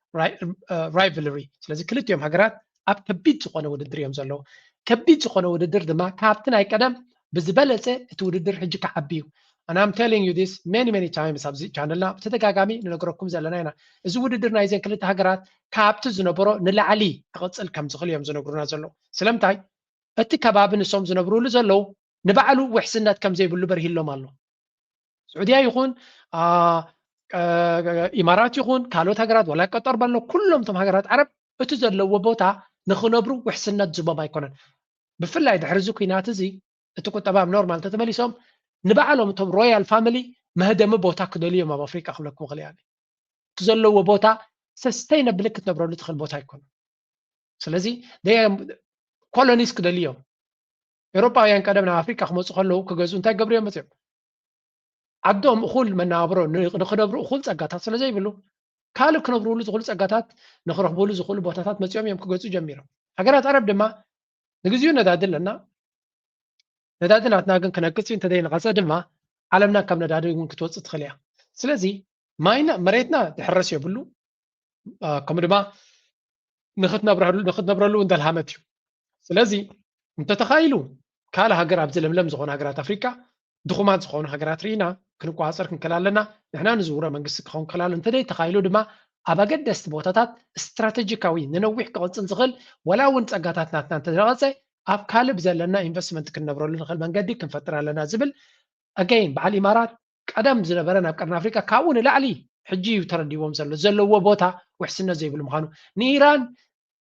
rivalry። ስለዚ ክልቲኦም ሃገራት ኣብ ከቢድ ዝኾነ ውድድር እዮም ዘለዉ። ከቢድ ዝኾነ ውድድር ድማ ካብቲ ናይ ቀደም ብዝበለፀ እቲ ውድድር ሕጂ ክዓቢ እዩ። And I'm telling you this many many times ኣብዚ ቻነልና ብተደጋጋሚ ንነግረኩም ዘለና ኢና። እዚ ውድድር ናይዘን ክልተ ሃገራት ካብቲ ዝነበሮ ንላዕሊ ክቕፅል ከም ዝኽእል እዮም ዝነግሩና ዘለዉ። ስለምንታይ እቲ ከባቢ ንሶም ዝነብሩሉ ዘለዉ ንባዕሉ ውሕስነት ከም ዘይብሉ በርሂሎም ኣሎ። ስዑድያ ይኹን ኢማራት ይኹን ካልኦት ሃገራት ዋላ ቀጠር በሎ ኩሎም እቶም ሃገራት ዓረብ እቲ ዘለዎ ቦታ ንክነብሩ ውሕስነት ዝቦም ኣይኮነን። ብፍላይ ድሕሪ እዚ ኩናት እዚ እቲ ቁጠባ ኣብ ኖርማል እንተተመሊሶም ንባዕሎም እቶም ሮያል ፋሚሊ መህደሚ ቦታ ክደልዩ እዮም ኣብ ኣፍሪቃ ክብለኩም ይኽእል እየ። እቲ ዘለዎ ቦታ ሰስተይነብል ክትነብረሉ ትኽእል ቦታ ኣይኮነ። ስለዚ ኮሎኒስ ክደልዮም ኤውሮጳውያን ቀደም ናብ ኣፍሪካ ክመፁ ከለዉ ክገዝኡ እንታይ ገብርዮም መፅኦም? ዓዶም እኹል መነባብሮ ንክነብሩ እኹል ፀጋታት ስለ ዘይብሉ ካልእ ክነብርሉ ዝኽእሉ ፀጋታት ንክረኽብሉ ዝኽእሉ ቦታታት መፂኦም እዮም ክገዝኡ ጀሚሮም። ሃገራት ዓረብ ድማ ንግዚኡ ነዳዲ ኣለና፣ ነዳዲ ናትና ግን ክነቅፅ እዩ። እንተዘይነቐፀ ድማ ዓለምና ካብ ነዳዲ እውን ክትወፅእ ትኽእል እያ። ስለዚ ማይና መሬትና ድሕረስ የብሉ፣ ከምኡ ድማ ንክትነብረሉ እውን ደልሃመት እዩ። ስለዚ እንተተኻኢሉ ካልእ ሃገር ኣብዚ ለምለም ዝኾኑ ሃገራት ኣፍሪካ ድኹማት ዝኾኑ ሃገራት ርኢና ክንቆፃፀር ክንክእል ኣለና። ንሕና ንዝውሮ መንግስቲ ክኸውን ክእል ኣሎ። እንተዘይ ተኻኢሉ ድማ ኣብ ኣገደስቲ ቦታታት ስትራተጂካዊ ንነዊሕ ክቕፅል ዝኽእል ወላ እውን ፀጋታት ናትና እንተዘቐፀ ኣብ ካልእ ብዘለና ኢንቨስትመንት ክንነብረሉ ንኽእል መንገዲ ክንፈጥር ኣለና ዝብል ኣገይን በዓል ኢማራት ቀደም ዝነበረ ናብ ቀርኒ ኣፍሪካ ካብኡ ንላዕሊ ሕጂ እዩ ተረዲዎም ዘሎ ዘለዎ ቦታ ውሕስነት ዘይብሉ ምዃኑ። ንኢራን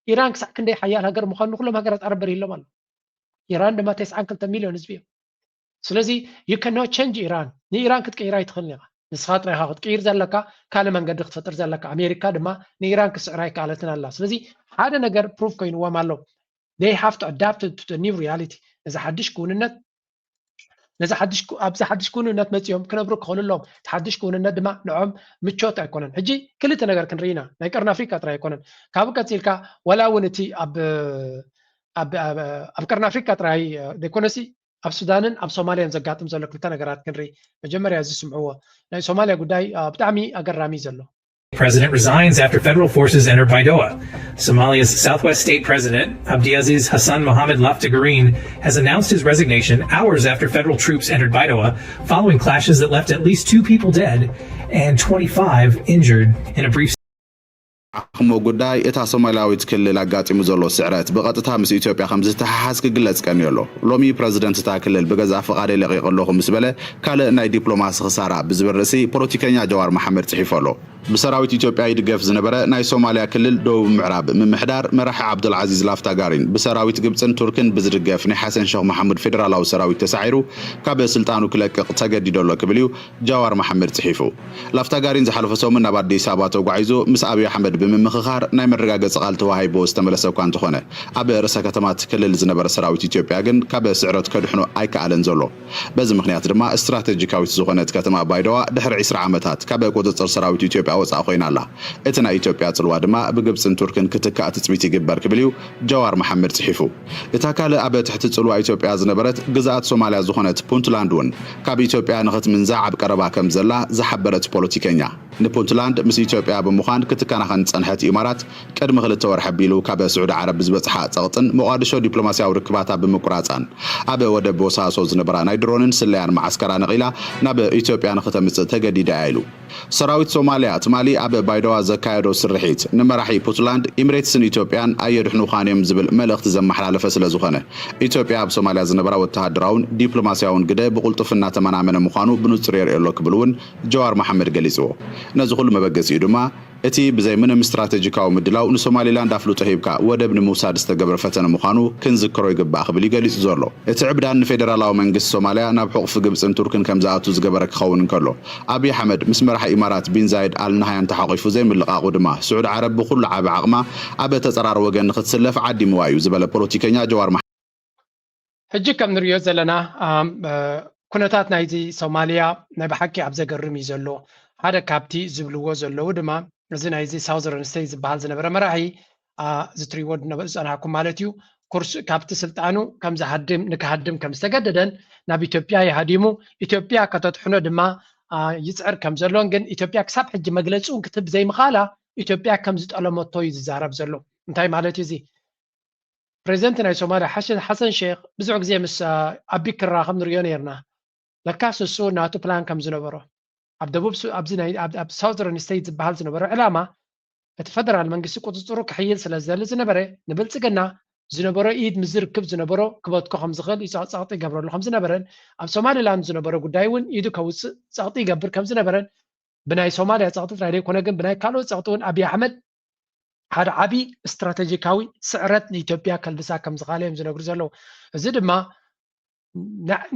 ኢራን ክሳዕ ክንደይ ሓያል ሃገር ምዃኑ ንኩሎም ሃገራት ዓረብ በሪህሎም ኣሎ። ኢራን ድማ ተስዓን ክልተ ሚልዮን ህዝቢ እዮም። ስለዚ you cannot change ኢራን። ንኢራን ክትቀይራ ኣይትኽእልን ኢኻ። ንስኻ ጥራይኻ ክትቀይር ዘለካ ካልእ መንገዲ ክትፈጥር ዘለካ። ኣሜሪካ ድማ ንኢራን ክስዕራ ኣይከኣለትን ኣላ። ስለዚ ሓደ ነገር ፕሩፍ ኮይንዎም ኣሎ። They have to adapt to the new reality። ነዚ ሓድሽ ክውንነት ነዚ ሓድሽ ኣብዚ ሓድሽ ክውንነት መፅኦም ክነብሩ ክኽእሉ ኣለዎም። እቲ ሓድሽ ክውንነት ድማ ንዖም ምቾት ኣይኮነን። ሕጂ ክልተ ነገር ክንርኢ ኢና። ናይ ቀርኒ ኣፍሪካ ጥራይ ኣይኮነን። ካብኡ ቀፂልካ ወላ እውን እቲ ኣብ ኣብ ቀርኒ ኣፍሪካ ጥራይ ዘይኮነሲ ኣብ ሱዳንን ኣብ ሶማልያን ዘጋጥም ዘሎ ክልተ ነገራት ክንርኢ። መጀመርያ እዚ ስምዕዎ። ናይ ሶማልያ ጉዳይ ብጣዕሚ ኣገራሚ ዘሎ። President resigns after federal forces entered Baidoa. Somalia's Southwest State President Abdiaziz Hassan Mohamed Laftagarin has announced his resignation hours after federal troops entered Baidoa following clashes that left at least two people dead and twenty-five injured in a brief ዓኽሞ ጉዳይ እታ ሶማልያዊት ክልል ኣጋጢሙ ዘሎ ስዕረት ብቐጥታ ምስ ኢትዮጵያ ከም ዝተሓሓዝ ክግለጽ ቀንዩ ኣሎ። ሎሚ ፕረዚደንት እታ ክልል ብገዛእ ፍቓደይ ለቒቐ ኣለኹ ምስ በለ ካልእ ናይ ዲፕሎማሲ ክሳራ ብዝብል ርእሲ ፖለቲከኛ ጀዋር መሓመድ ጽሒፉ ኣሎ። ብሰራዊት ኢትዮጵያ ይድገፍ ዝነበረ ናይ ሶማልያ ክልል ደቡብ ምዕራብ ምምሕዳር መራሒ ዓብዱልዓዚዝ ላፍታጋሪን ብሰራዊት ግብፅን ቱርክን ብዝድገፍ ናይ ሓሰን ሸኽ መሓሙድ ፌደራላዊ ሰራዊት ተሳዒሩ ካብ ስልጣኑ ክለቅቕ ተገዲዶ ኣሎ ክብል እዩ ጃዋር መሓመድ ጽሒፉ። ላፍታጋሪን ዝሓለፈ ሰሙን ናብ ኣዲስ ኣበባ ተጓዒዙ ምስ ኣብይ ኣሕመድ ብምምኽኻር ናይ መረጋገፂ ቃል ተዋሂብዎ ዝተመለሰ እኳ እንተኾነ ኣብ ርእሰ ከተማ እቲ ክልል ዝነበረ ሰራዊት ኢትዮጵያ ግን ካብ ስዕረት ከድሕኖ ኣይከኣለን ዘሎ። በዚ ምኽንያት ድማ ስትራተጂካዊት ዝኾነት ከተማ ባይደዋ ድሕሪ ዕስራ ዓመታት ካብ ቁፅፅር ሰራዊት ኢትዮጵያ ወፃእ ኮይና ኣላ። እቲ ናይ ኢትዮጵያ ፅልዋ ድማ ብግብፅን ቱርክን ክትካእ ትፅቢት ይግበር ክብል እዩ ጃዋር መሓመድ ፅሒፉ። እታ ካልእ ኣብ ትሕቲ ፅልዋ ኢትዮጵያ ዝነበረት ግዝኣት ሶማልያ ዝኾነት ፑንትላንድ እውን ካብ ኢትዮጵያ ንኽትምንዛዕ ኣብ ቀረባ ከም ዘላ ዝሓበረ እቲ ፖለቲከኛ፣ ንፑንትላንድ ምስ ኢትዮጵያ ብምዃን ክትከናኸን ዝጸንሐት ኢማራት ቅድሚ ክልተ ወርሒ ኣቢሉ ካብ ስዑዲ ዓረብ ብዝበጽሓ ጸቕጥን ሞቓድሾ ዲፕሎማስያዊ ርክባታ ብምቁራጻን ኣብ ወደብ ቦሳሶ ዝነበራ ናይ ድሮንን ስለያን መዓስከራ ነቒላ ናብ ኢትዮጵያ ንኽተምጽእ ተገዲዳ እያ ኢሉ። ሰራዊት ሶማልያ ትማሊ ኣብ ባይደዋ ዘካየዶ ስርሒት ንመራሒ ፑንትላንድ ኢምሬትስን ኢትዮጵያን ኣየድሕኑኻን እዮም ዝብል መልእኽቲ ዘመሓላለፈ ስለ ዝኾነ ኢትዮጵያ ኣብ ሶማልያ ዝነበራ ወተሃደራውን ዲፕሎማስያውን ግደ ብቕልጡፍ እናተመናመነ ምዃኑ ብንጹር የርእዮ ኣሎ ክብል እውን ጀዋር መሓመድ ገሊጽዎ። ነዚ ኩሉ መበገሲኡ ድማ እቲ ብዘይ ምንም ስትራተጂካዊ ምድላው ንሶማሊላንድ ኣፍልጦ ሂብካ ወደብ ንምውሳድ ዝተገብረ ፈተነ ምዃኑ ክንዝክሮ ይግባእ ክብል እዩ ገሊጹ ዘሎ። እቲ ዕብዳን ንፌደራላዊ መንግስቲ ሶማልያ ናብ ሕቑፊ ግብጽን ቱርክን ከም ዝኣቱ ዝገበረ ክኸውን እንከሎ፣ ኣብይ ኣሕመድ ምስ መራሒ ኢማራት ቢን ዛይድ ኣል ናህያን ተሓቒፉ ዘይምልቓቑ ድማ ስዑዲ ዓረብ ብኹሉ ዓቢ ዓቕማ ኣብ ተጸራሪ ወገን ንኽትስለፍ ዓዲምዋ እዩ ዝበለ ፖለቲከኛ ጀዋር መሓመድ። ሕጂ ከም ንሪኦ ዘለና ኩነታት ናይዚ ሶማልያ ናይ ብሓቂ ኣብ ዘገርም እዩ ዘሎ። ሓደ ካብቲ ዝብልዎ ዘለዉ ድማ እዚ ናይዚ ሳውዘርን ስቴት ዝበሃል ዝነበረ መራሒ እዚ ትሪዎ ዝጸናሕኩም ማለት እዩ ኩርስ ካብቲ ስልጣኑ ከም ዝሃድም ንክሃድም ከም ዝተገደደን ናብ ኢትዮጵያ ይሃዲሙ ኢትዮጵያ ከተድሕኖ ድማ ይፅዕር ከም ዘሎን ግን ኢትዮጵያ ክሳብ ሕጂ መግለፂ እውን ክትህብ ዘይምኻላ ኢትዮጵያ ከም ዝጠለመቶ እዩ ዝዛረብ ዘሎ። እንታይ ማለት እዩ እዚ? ፕሬዚደንት ናይ ሶማልያ ሓሰን ሼክ ብዙሕ ግዜ ምስ ኣቢ ክራኸብ ንሪኦ ነርና። ለካስ እሱ ናቱ ፕላን ከም ዝነበሮ ኣብ ደቡብ ኣብዚ ኣብ ሳውዘርን ስቴት ዝበሃል ዝነበረ ዕላማ እቲ ፈደራል መንግስቲ ቁፅፅሩ ክሕይል ስለ ዝደሊ ዝነበረ ንብልፅግና ዝነበሮ ኢድ ምስ ዝርክብ ዝነበሮ ክበትኮ ከም ዝኽእል እዩ ፀቕጢ ይገብረሉ ከም ዝነበረን ኣብ ሶማሊላንድ ዝነበረ ጉዳይ እውን ኢዱ ከውፅእ ፀቕጢ ይገብር ከም ዝነበረን ብናይ ሶማልያ ፀቕጢ ጥራይ ዘይኮነ ግን ብናይ ካልኦት ፀቕጢ እውን ኣብይ ኣሕመድ ሓደ ዓቢ ስትራተጂካዊ ስዕረት ንኢትዮጵያ ከልብሳ ከም ዝኽኣለ እዮም ዝነግሩ ዘለዉ። እዚ ድማ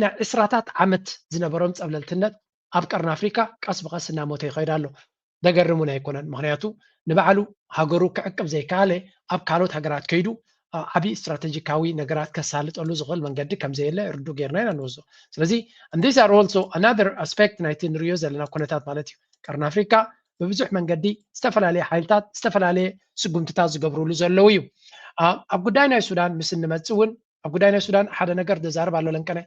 ናይ ዕስራታት ዓመት ዝነበሮም ጸብለልትነት ኣብ ቀርኒ ኣፍሪካ ቀስ ብቐስ እናሞተ ይኸይድ ኣሎ። ደገርም እውን ኣይኮነን። ምክንያቱ ንባዕሉ ሃገሩ ክዕቅብ ዘይከኣለ ኣብ ካልኦት ሃገራት ከይዱ ዓቢ ስትራተጂካዊ ነገራት ከሳልጠሉ ዝኽእል መንገዲ ከምዘየለ ርዱእ ጌርና ኢና ንወስዶ። ስለዚ and these are also another aspect ናይቲ ንሪኦ ዘለና ኩነታት ማለት እዩ። ቀርኒ ኣፍሪካ ብብዙሕ መንገዲ ዝተፈላለየ ሓይልታት ዝተፈላለየ ስጉምትታት ዝገብሩሉ ዘለዉ እዩ። ኣብ ጉዳይ ናይ ሱዳን ምስ እንመፅእ እውን ኣብ ጉዳይ ናይ ሱዳን ሓደ ነገር ዘዛርብ ኣሎ ለንቀነ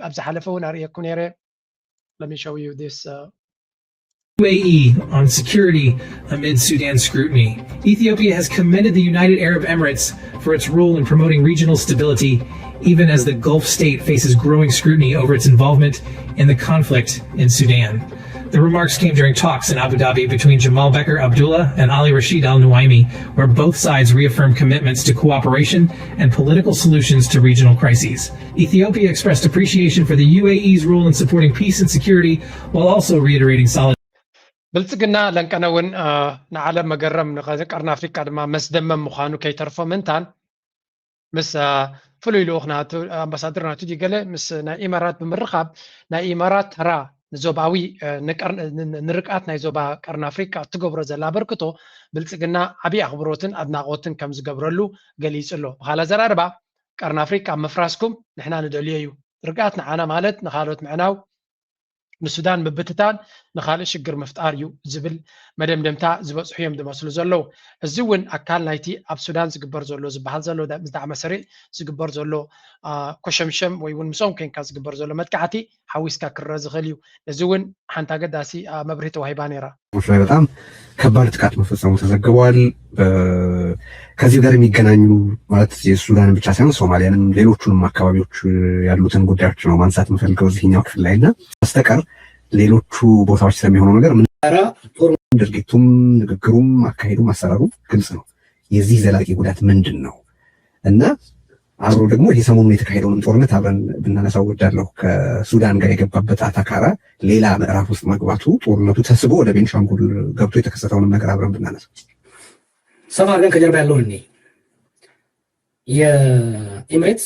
ኣብ ዝሓለፈ እውን ኣርእየኩም ነይረ። Let me show you this. Uh... UAE on security amid Sudan scrutiny. Ethiopia has commended the United Arab Emirates for its role in promoting regional stability, even as the Gulf state faces growing scrutiny over its involvement in the conflict in Sudan. The remarks came during talks in Abu Dhabi between Jamal Becker Abdullah and Ali Rashid Al Nuaimi, where both sides reaffirmed commitments to cooperation and political solutions to regional crises. Ethiopia expressed appreciation for the UAE's role in supporting peace and security, while also reiterating solidarity. ብልፅግና ለንቀነ እውን ንዓለም መገረም ንቀርኒ ኣፍሪቃ ድማ መስደመም ምዃኑ ከይተርፎ ምንታን ምስ ፍሉይ ልኡኽ ናቱ ኣምባሳደር ናቱ ዲገለ ምስ ናይ ኢማራት ብምርኻብ ናይ ኢማራት ተራ ንዞባዊ ንርግኣት ናይ ዞባ ቀርኒ ኣፍሪቃ እትገብሮ ዘላ ኣበርክቶ ብልፅግና ዓብዪ ኣኽብሮትን ኣድናቖትን ከም ዝገብረሉ ገሊፁ ኣሎ። ብኻልእ ኣዘራርባ ቀርኒ ኣፍሪቃ ምፍራስኩም ንሕና ንደልዮ እዩ። ርግኣት ንዓና ማለት ንኻልኦት ምዕናው ንሱዳን ምብትታን ንኻልእ ሽግር ምፍጣር እዩ ዝብል መደምደምታ ዝበፅሑ እዮም ዝመስሉ ዘለዉ። እዚ እውን ኣካል ናይቲ ኣብ ሱዳን ዝግበር ዘሎ ዝበሃል ዘሎ ምስ ዳዕመ ሰሪዕ ዝግበር ዘሎ ኮሸምሸም ወይ እውን ምስኦም ኮንካ ዝግበር ዘሎ መጥቃዕቲ ሓዊስካ ክረአ ዝኽእል እዩ። እዚ እውን ሓንቲ ኣገዳሲ መብርሂ ተዋሂባ ነይራ። ላይ በጣም ከባድ ጥቃት መፈጸሙ ተዘግቧል። ከዚህ ጋር የሚገናኙ ማለት የሱዳንን ብቻ ሳይሆን ሶማሊያንም ሌሎቹንም አካባቢዎች ያሉትን ጉዳዮች ነው ማንሳት የምፈልገው እዚህኛው ክፍል ላይ እና በስተቀር ሌሎቹ ቦታዎች ስለሚሆነው ነገር ምን ድርጊቱም ንግግሩም አካሄዱም አሰራሩ ግልጽ ነው። የዚህ ዘላቂ ጉዳት ምንድን ነው እና አብሮ ደግሞ ይሄ ሰሞኑን የተካሄደውንም ጦርነት አብረን ብናነሳው እወዳለሁ። ከሱዳን ጋር የገባበት አታካራ ሌላ ምዕራፍ ውስጥ መግባቱ ጦርነቱ ተስቦ ወደ ቤንሻንጉል ገብቶ የተከሰተውንም ነገር አብረን ብናነሳ ሰፋ አድርገን ከጀርባ ያለውን እኔ የኤምሬትስ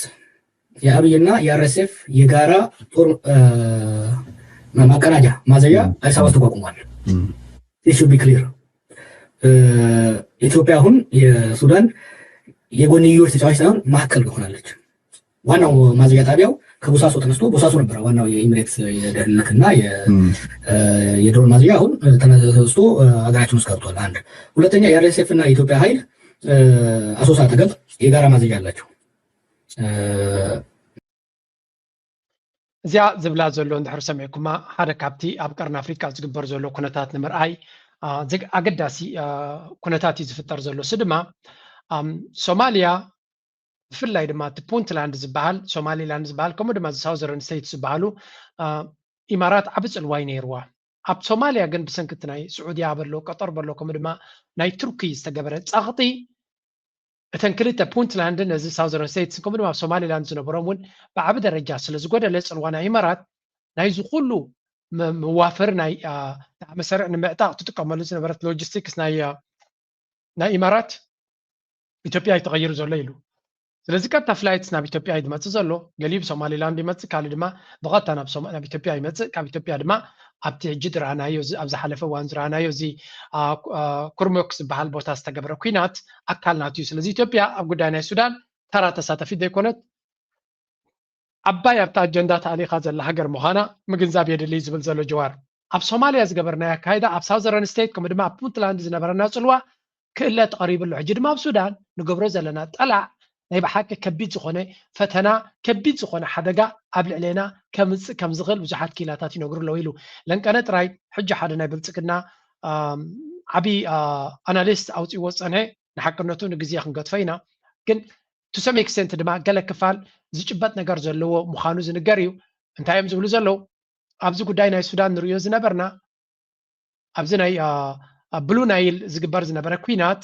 የአብይና የአርኤስኤፍ የጋራ ጦር ማቀናጃ ማዘያ አዲስ አበባ ውስጥ ተቋቁሟል። It should be clear። ኢትዮጵያ አሁን የሱዳን የጎንዮሽ ተጫዋች ሳይሆን ማዕከል ሆናለች። ዋናው ማዘያ ጣቢያው ከቦሳሶ ተነስቶ ቦሳሶ ነበረ ዋናው የኤምሬትስ የደህንነትና የድሮን ማዘያ አሁን ተነስቶ ሀገራችን ውስጥ ገብቷል። አንድ ሁለተኛ የአርኤስኤፍ እና የኢትዮጵያ ኃይል አሶሳ አጠገብ የጋራ ማዘያ አላቸው። እዚኣ ዝብላ ዘሎ እንድሕር ሰሚዕኩማ ሓደ ካብቲ ኣብ ቀርኒ ኣፍሪቃ ዝግበር ዘሎ ኩነታት ንምርኣይ ኣገዳሲ ኩነታት እዩ ዝፍጠር ዘሎ። እሱ ድማ ሶማልያ ብፍላይ ድማ እቲ ፑንትላንድ ዝበሃል ሶማሊላንድ ዝበሃል ከምኡ ድማ ሳውዘርን ስቴትስ ዝበሃሉ ኢማራት ዓቢ ጽልዋ እዩ ነይርዋ። ኣብ ሶማልያ ግን ብሰንኪ እቲ ናይ ስዑድያ በሎ ቀጠር በሎ ከምኡ ድማ ናይ ቱርኪ ዝተገበረ ጸቕጢ እተን ክልተ ፑንትላንድን ነዚ ሳውዘርን ስቴትስን ከምኡ ድማ ኣብ ሶማሊላንድ ዝነበሮም እውን ብዓቢ ደረጃ ስለ ዝጎደለ ጽልዋ ናይ ኢማራት ናይዚ ኩሉ መዋፈሪ ናይ ጣዕሚ ሰሪዕ ንምዕጣቕ ትጥቀመሉ ዝነበረት ሎጂስቲክስ ናይ ናይ ኢማራት ኢትዮጵያ እዩ ተቐይሩ ዘሎ ኢሉ። ስለዚ ቀጥታ ፍላይትስ ናብ ኢትዮጵያ እዩ ዝመፅእ ዘሎ። ገሊኡ ብሶማሊላንድ ይመፅእ፣ ካልእ ድማ ብቐጥታ ናብ ኢትዮጵያ ይመፅእ። ካብ ኢትዮጵያ ድማ ኣብቲ ሕጂ ዝረኣናዮ ኣብ ዝሓለፈ እዋን ዝረኣናዮ እዚ ኩርሙክ ዝበሃል ቦታ ዝተገብረ ኲናት ኣካል ናቱ እዩ። ስለዚ ኢትዮጵያ ኣብ ጉዳይ ናይ ሱዳን ተራ ተሳተፊት ዘይኮነት ዓባይ ኣብቲ ኣጀንዳ ተኣሊኻ ዘላ ሃገር ምዃና ምግንዛብ የድሊ ዝብል ዘሎ ጀዋር ኣብ ሶማልያ ዝገበርናዮ ኣካይዳ ኣብ ሳውዘረን ስቴት ከምኡ ድማ ኣብ ፑንትላንድ ዝነበረና ፅልዋ ክእለ ተቐሪቡ ኣሎ። ሕጂ ድማ ኣብ ሱዳን ንገብሮ ዘለና ጠላዕ ናይ ብሓቂ ከቢድ ዝኾነ ፈተና ከቢድ ዝኾነ ሓደጋ ኣብ ልዕሌና ከምፅእ ከም ዝኽእል ብዙሓት ክኢላታት ይነግሩ ኣለዉ ኢሉ። ለንቀነ ጥራይ ሕጂ ሓደ ናይ ብልፅግና ዓብዪ ኣናሊስት ኣውፂእዎ ዝፀንሐ ንሓቅነቱ ንግዜ ክንገድፎ ኢና ግን to some extent ድማ ገለ ክፋል ዝጭበጥ ነገር ዘለዎ ምዃኑ ዝንገር እዩ። እንታይ እዮም ዝብሉ ዘለዉ? ኣብዚ ጉዳይ ናይ ሱዳን ንርእዮ ዝነበርና ኣብዚ ናይ ብሉ ናይል ዝግበር ዝነበረ ኲናት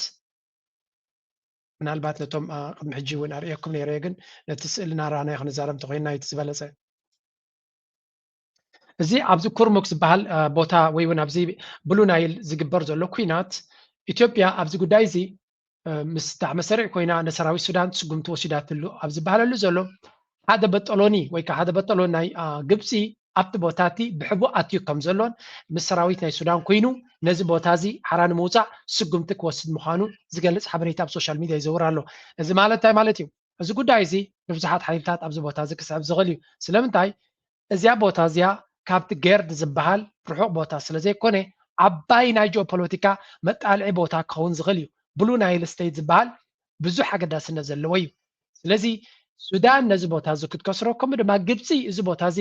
ምናልባት ነቶም ቅድሚ ሕጂ እውን ኣርእየኩም ነይረ ግን ነቲ ስእሊ እናረኣናዮ ክንዛረብ እንተኮይንና እቲ ዝበለፀ እዚ ኣብዚ ኩርሙክ ዝበሃል ቦታ ወይ እውን ኣብዚ ብሉ ናይል ዝግበር ዘሎ ኲናት ኢትዮጵያ ኣብዚ ጉዳይ እዚ ምስ ዳዕመ ሰሪዕ ኮይና ንሰራዊት ሱዳን ስጉምቲ ወሲዳትሉ ኣብ ዝበሃለሉ ዘሎ ሓደ በጠሎኒ ወይ ከዓ ሓደ በጠሎን ናይ ግብፂ ኣብቲ ቦታ እቲ ብሕቡእ ኣትዩ ከም ዘሎን ምስ ሰራዊት ናይ ሱዳን ኮይኑ ነዚ ቦታ እዚ ሓራ ንምውፃእ ስጉምቲ ክወስድ ምዃኑ ዝገልፅ ሓበሬታ ኣብ ሶሻል ሚድያ ይዘውር ኣሎ። እዚ ማለት እንታይ ማለት እዩ? እዚ ጉዳይ እዚ ንብዙሓት ሓይልታት ኣብዚ ቦታ እዚ ክስዕብ ዝኽእል እዩ። ስለምንታይ? እዚኣ ቦታ እዚኣ ካብቲ ጌርድ ዝበሃል ርሑቕ ቦታ ስለ ዘይኮነ ዓባይ ናይ ጂኦፖለቲካ መጣልዒ ቦታ ክኸውን ዝኽእል እዩ። ብሉ ናይል ስቴት ዝበሃል ብዙሕ ኣገዳስነት ዘለዎ እዩ። ስለዚ ሱዳን ነዚ ቦታ እዚ ክትከስሮ፣ ከምኡ ድማ ግብፂ እዚ ቦታ እዚ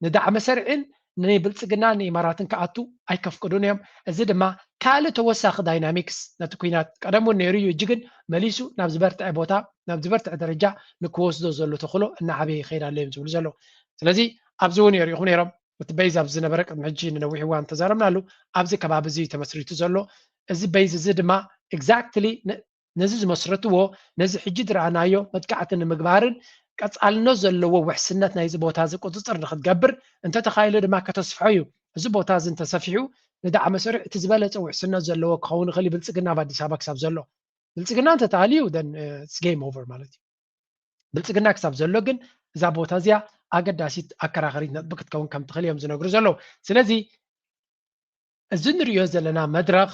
ንዳዕመ ሰርዕን ንብልፅግና ንኢማራትን ክኣቱ ኣይከፍቅዱን እዮም። እዚ ድማ ካልእ ተወሳኺ ዳይናሚክስ ነቲ ኩናት ቀደም እውን ነይሩ እዩ፣ እጂ ግን መሊሱ ናብ ዝበርትዐ ቦታ ናብ ዝበርትዐ ደረጃ ንክወስዶ ዘሎ ተኽእሎ እናዓበየ ይኸይድ ኣሎ እዮም ዝብሉ ዘለዉ። ስለዚ ኣብዚ እውን የሪእኹም ነይሮም። እቲ በይዝ ኣብዚ ዝነበረ ቅድሚ ሕጂ ንነዊሕ እዋን ተዛረብናሉ። ኣብዚ ከባቢ እዚ ተመስሪቱ ዘሎ እዚ በይዝ እዚ ድማ ኤግዛክትሊ ነዚ ዝመስረትዎ ነዚ ሕጂ ዝረኣናዮ መጥቃዕቲ ንምግባርን ቀፃልነት ዘለዎ ውሕስነት ናይዚ ቦታ እዚ ቁፅፅር ንክትገብር እንተተኻኢሉ ድማ ከተስፍሖ እዩ። እዚ ቦታ እዚ እንተሰፊሑ ንዳዕመ ሰሪዕ እቲ ዝበለፀ ውሕስነት ዘለዎ ክኸውን ይኽእል እዩ። ብልፅግና ኣብ ኣዲስ ኣበባ ክሳብ ዘሎ ብልፅግና እንተተኣልዩ then it's game over ማለት እዩ። ብልፅግና ክሳብ ዘሎ ግን እዛ ቦታ እዚኣ ኣገዳሲት ኣከራኸሪት ነጥቢ ክትከውን ከም ትኽእል እዮም ዝነግሩ ዘለዉ። ስለዚ እዚ ንሪኦ ዘለና መድረኽ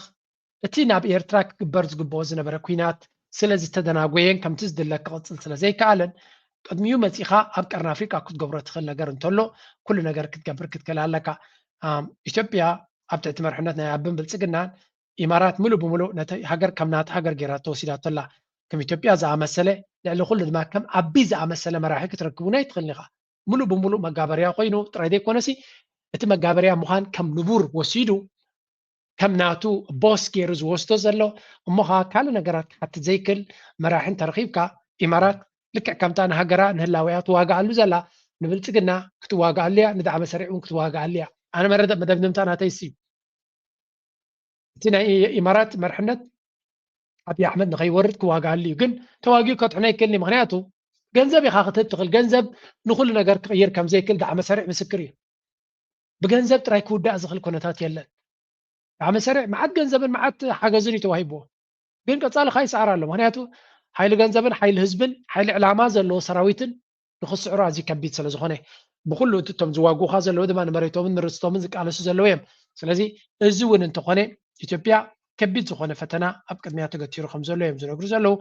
እቲ ናብ ኤርትራ ክግበር ዝግብኦ ዝነበረ ኲናት ስለ ዝተደናጎየን ከምቲ ዝድለ ክቕፅል ስለ ዘይከኣለን ቅድሚኡ መፂኻ ኣብ ቀርኒ ኣፍሪቃ ክትገብሮ ትኽእል ነገር እንተሎ ኩሉ ነገር ክትገብር ክትክእል ኣለካ። ኣም፣ ኢትዮጵያ ኣብ ትሕቲ መርሕነት ናይ ኣብን ብልፅግናን ኢማራት ሙሉእ ብሙሉእ ነቲ ሃገር ከም ናታ ሃገር ገይራ ተወሲዳቶ ኣላ። ከም ኢትዮጵያ ዝኣመሰለ ልዕሊ ኩሉ ድማ ከም ኣቢ ዝኣመሰለ መራሒ ክትረክብ እውን ኣይትኽእልን ኢኻ። ሙሉእ ብሙሉእ መጋበርያ ኮይኑ ጥራይ ዘይኮነሲ እቲ መጋበርያ ምዃን ከም ንቡር ወሲዱ ከም ናቱ ቦስ ገይሩ ዝወስዶ ዘሎ እሞ ኸዓ ካልእ ነገራት ክሓትት ዘይክእል መራሒ እንተረኺብካ ኢማራት ልክዕ ከምታ ንሃገራ ንህላዊኣ ትዋግኣሉ ዘላ ንብልፅግና ክትዋግኣሉ እያ፣ ንዳዕመ ሰሪዕ እውን ክትዋግኣሉ እያ። ኣነ መረደ መደምደምታ ናተይ እሱ እዩ። እቲ ናይ ኢማራት መርሕነት ኣብይ ኣሕመድ ንኸይወርድ ክዋግኣሉ እዩ። ግን ተዋጊኡ ከጥሕኖ ኣይክእልን እዩ። ምኽንያቱ ገንዘብ ኢኻ ክትህብ ትኽእል። ገንዘብ ንኹሉ ነገር ክቕይር ከም ዘይክእል ዳዕመ ሰሪዕ ምስክር እዩ። ብገንዘብ ጥራይ ክውዳእ ዝኽእል ኩነታት የለን። ዳዕመ ሰሪዕ መዓት ገንዘብን መዓት ሓገዝን እዩ ተዋሂብዎ። ግን ቀፃሊ ኸዓ ይስዓር ኣሎ። ምኽንያቱ ሓይሊ ገንዘብን ሓይሊ ህዝብን ሓይሊ ዕላማ ዘለዎ ሰራዊትን ንኽስዕሩ ኣዝዩ ከቢድ ስለ ዝኾነ ብኩሉ እቲ እቶም ዝዋጉኻ ዘለዉ ድማ ንመሬቶምን ንርስቶምን ዝቃለሱ ዘለዉ እዮም። ስለዚ እዚ እውን እንተኾነ ኢትዮጵያ ከቢድ ዝኾነ ፈተና ኣብ ቅድሚያ ተገቲሩ ከም ዘሎ እዮም ዝነግሩ ዘለዉ።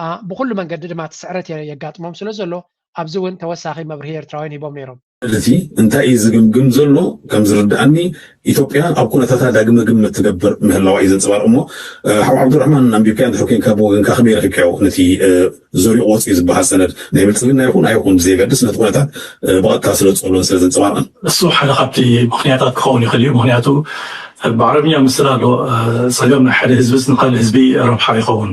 አ፣ ብኩሉ መንገዲ ድማ እቲ ስዕረት የ-፣ የጋጥሞም ስለ ዘሎ ኣብዚ እውን ተወሳኺ መብርሂ ኤርትራውያን ሂቦም ነይሮም። እቲ እንታይ እዩ ዝግምግም ዘሎ? ከም ዝርድኣኒ ኢትዮጵያ ኣብ ኩነታታ ዳግመ ግምት ትገብር ምህላዋ እዩ ዘንጸባርቕ እሞ፣ እ፣ ሓው ዓብዱራሕማን ኣንቢብካዮ እንድሕር ኮይንካ ብወገንካ ከመይ ረኺብካዮ ነቲ፣ እ፣ ዘሪቑ ወፂኡ ዝበሃል ሰነድ ናይ ብልፅግና ይኹን ኣይኹን ብዘየገድስ ነቲ ኩነታት፣ እ፣ ብቐጥታ ስለ ዝጸሎን ስለ ዘንጸባርቕን። እሱ ሓደ ካብቲ ምኽንያታት ክኸውን ይኽእል እዩ። ምኽንያቱ ብዓረብኛ ምስላ ኣሎ፣ እ፣ ጸገም ናይ ሓደ ህዝብስ ንኻልእ ህዝቢ ረብሓ ይኸውን።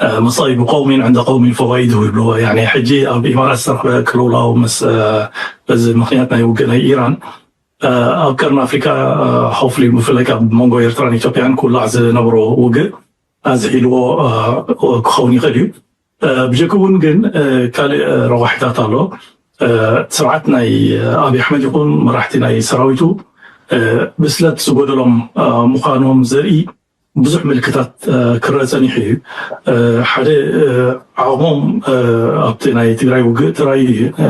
እ፣ መሳኢቡ ቀውሚን ዕንደ ቀውሚን ፈዋኢዱ ይብልዎ። ያኒ ሕጂ ኣብ ኢማራት ዝተረኽበ ቅልውላው ምስ፣ እ፣ በዚ ምኽንያት ናይ ውግእ ናይ ኢራን፣ እ፣ ኣብ ቀርኒ ኣፍሪካ፣ እ፣ ሆፍሊ ብፍላይ ካብ መንጎ ኤርትራን ኢትዮጵያን ክውላዕ ዝነበሮ ውግእ ኣዝሒልዎ፣ እ፣ ክኸውን ይኽእል እዩ። እ፣ ብጀክ እውን ግን፣ እ፣ ካልእ፣ እ፣ ረቋሒታት ኣሎ። እ፣ ስርዓት ናይ፣ እ፣ ኣብይ ኣሕመድ ይኹን መራሕቲ ናይ ሰራዊቱ፣ እ፣ ብስለት ዝጎደሎም፣ እ፣ ምዃኖም ዘርኢ ብዙሕ ምልክታት፣ እ፣ ክረአ ጸኒሑ እዩ። እ፣ ሓደ፣ እ፣ ዓቕሞም፣ እ፣ ኣብቲ ናይ ትግራይ ውግእ ተራእዩ እዩ። እ፣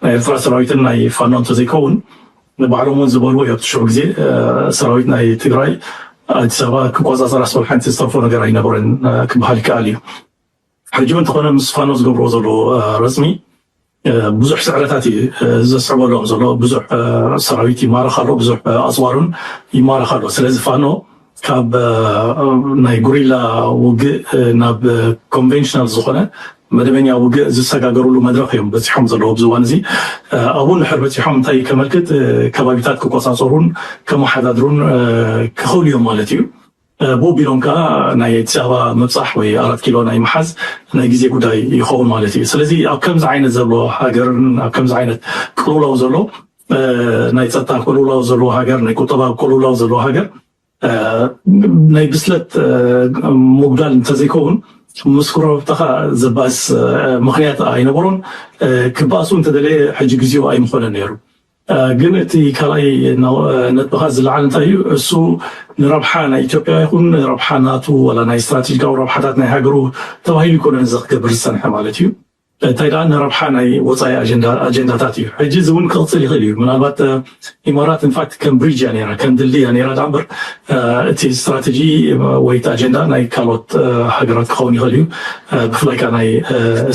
ናይ ኤርትራ ሰራዊትን ናይ ፋኖ እንተዘይከውን ንባዕሎም እውን ዝበልዎ እዩ። ኣብቲ ሽዑ ግዜ፣ እ፣ ሰራዊት ናይ ትግራይ ኣዲስ ኣበባ ክቆጻጸር ኣስበል ሓንቲ ዝተርፎ ነገር ኣይነበረን፣ እ፣ ክበሃል ይከኣል እዩ። ሕጂ እውን እንተኾነ ምስ ፋኖ ዝገብርዎ ዘለዉ፣ እ፣ ረጽሚ፣ እ፣ ብዙሕ ስዕረታት እዩ፣ እ፣ ዘስዕበሎም ዘሎ። ብዙሕ፣ እ፣ ሰራዊት ይማረኽ ኣሎ፣ ብዙሕ፣ እ፣ ኣጽዋርን ይማረኽ ኣሎ። ስለዚ ፋኖ ካብ፣ እ፣ ናይ ጉሪላ ውግእ፣ እ፣ ናብ፣ እ፣ ኮንቬንሽናል ዝኾነ መደበኛ ውግእ ዝሰጋገርሉ መድረኽ እዮም በጺሖም ዘለዉ ኣብዚ እዋን እዚ። እ፣ ኣብኡ እንድሕር በጺሖም እንታይ ከመልክት፣ እ፣ ከባቢታት ክቆጻጸሩን ከመሓዳድሩን፣ እ፣ ክኽእሉ እዮም ማለት እዩ። እ፣ ብኡ ቢሎም ከዓ ናይ ኣዲስ ኣበባ ምብፃሕ ወይ ኣራት ኪሎ ናይ ምሓዝ ናይ ግዜ ጉዳይ ይኸውን ማለት እዩ። ስለዚ ኣብ ከምዚ ዓይነት ዘሎ ሃገርን ኣብ ከምዚ ዓይነት ቅልውላው ዘሎ፣ እ፣ ናይ ፀጥታ ቅልውላው ዘለዎ ሃገር፣ ናይ ቁጠባ ቅልውላው ዘለዎ ሃገር፣ እ፣ ናይ ብስለት፣ እ፣ ምጉዳል እንተዘይከውን ምስ ኩረብታኻ ዘባእስ፣ እ፣ ምኽንያት ኣይነበሮን። እ፣ ክባእሱ እንተደለየ ሕጂ ግዜኡ ኣይምኾነን ነይሩ። እ፣ ግን እቲ ካልኣይ ነ-፣ ነጥብኻ ዝለዓል እንታይ እዩ? እሱ ንረብሓ ናይ ኢትዮጵያ ይኹን ንረብሓ ናቱ ዋላ ናይ ስትራቴጂካዊ ረብሓታት ናይ ሃገሩ ተባሂሉ ይኮነን እዚ ክገብር ዝጸንሐ ማለት እዩ። እንታይ ደኣ ንረብሓ ናይ ወፃኢ ኣጀንዳ ኣጀንዳታት እዩ። ሕጂ እዚ እውን ክቕፅል ይኽእል እዩ። ምናልባት ኢማራት ኢንፋክት ከም ብሪጅ እያ ነይራ፣ ከም ድልድይ እያ ነይራ ደኣ እምበር እቲ ስትራተጂ ወይ እቲ ኣጀንዳ ናይ ካልኦት ሃገራት ክኸውን ይኽእል እዩ፣ ብፍላይ ከዓ ናይ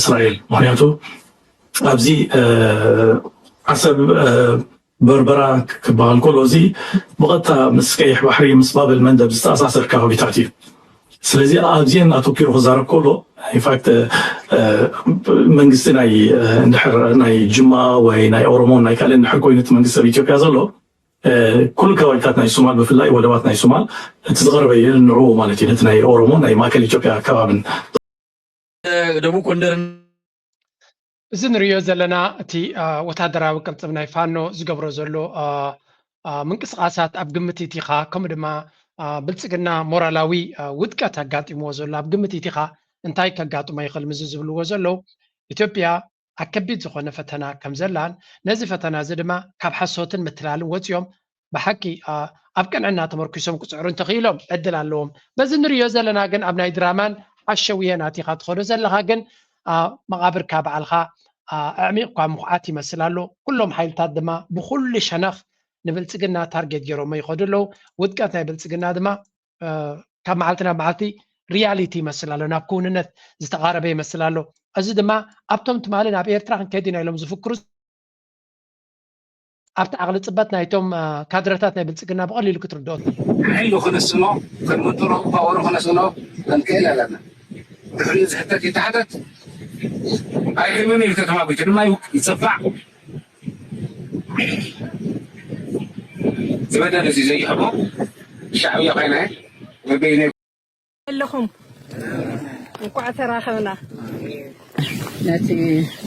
እስራኤል። ምክንያቱ ኣብዚ ዓሰብ በርበራ ክበሃል ከሎ እዚ ብቐጥታ ምስ ቀይሕ ባሕሪ ምስ ባብል መንደብ ዝተኣሳሰር ከባቢታት እዩ። ስለዚ ኣብዚአን ኣተኪሩ ክዛረብ ከሎ ኢንፋክት መንግስቲ ናይ እንድሕር ናይ ጅማ ወይ ናይ ኦሮሞ ናይ ካልእ እንድሕር ኮይኑ እቲ መንግስቲ ኣብ ኢትዮጵያ ዘሎ ኩሉ ከባቢታት ናይ ሶማል ብፍላይ ወደባት ናይ ሶማል እቲ ዝቐረበ እዩ ንዕኡ ማለት እዩ ነቲ ናይ ኦሮሞ ናይ ማእከል ኢትዮጵያ ከባብን ደቡብ ጎንደርን እዚ ንሪኦ ዘለና እቲ ወታደራዊ ቅልፅም ናይ ፋኖ ዝገብሮ ዘሎ ምንቅስቃሳት ኣብ ግምት ኢቲኻ ከምኡ ድማ ብልፅግና ሞራላዊ ውድቀት ኣጋጢምዎ ዘሎ ኣብ ግምት ኢቲኻ እንታይ ከጋጥሞ ይኽእል ምዚ ዝብልዎ ዘለዉ ኢትዮጵያ ኣብ ከቢድ ዝኾነ ፈተና ከም ዘላን ነዚ ፈተና እዚ ድማ ካብ ሓሶትን ምትላልን ወፂኦም ብሓቂ ኣብ ቅንዕና ተመርኪሶም ክፅዕሩ እንተኽኢሎም ዕድል ኣለዎም። በዚ ንሪኦ ዘለና ግን ኣብ ናይ ድራማን ሓሸውየን ኣቲኻ ትኸዶ ዘለኻ ግን መቓብርካ በዓልኻ ኣዕሚቕኳ ምኹዓት ይመስል ኣሎ። ኩሎም ሓይልታት ድማ ብኩሉ ሸነኽ ንብልፅግና ታርጌት ገይሮሞ ይኸዱ ኣለዉ። ውድቀት ናይ ብልፅግና ድማ ካብ መዓልቲ ናብ መዓልቲ ሪያሊቲ ይመስል ኣሎ፣ ናብ ክውንነት ዝተቓረበ ይመስል ኣሎ። እዚ ድማ ኣብቶም ትማሊ ናብ ኤርትራ ክንከይድ ኢና ኢሎም ዝፍክሩ ኣብቲ ዓቕሊ ፅበት ናይቶም ካድረታት ናይ ብልፅግና ብቐሊሉ ክትርድኦ ሓይሉ ክንስኖ ክንምጥሮ ፓወሩ ክነስኖ ክንክእል ኣለና። ድሕሪኡ ዝሕተት ይተሓተት ኣይሕምን ኢሉ ተተማጒቱ ድማ ይፀፋዕ ዝበደል እዚ ዘይሕቦ ሻዕብያ ኮይነ በበይነ ኣለኹም እንኳዕ ተራኸብና። ነቲ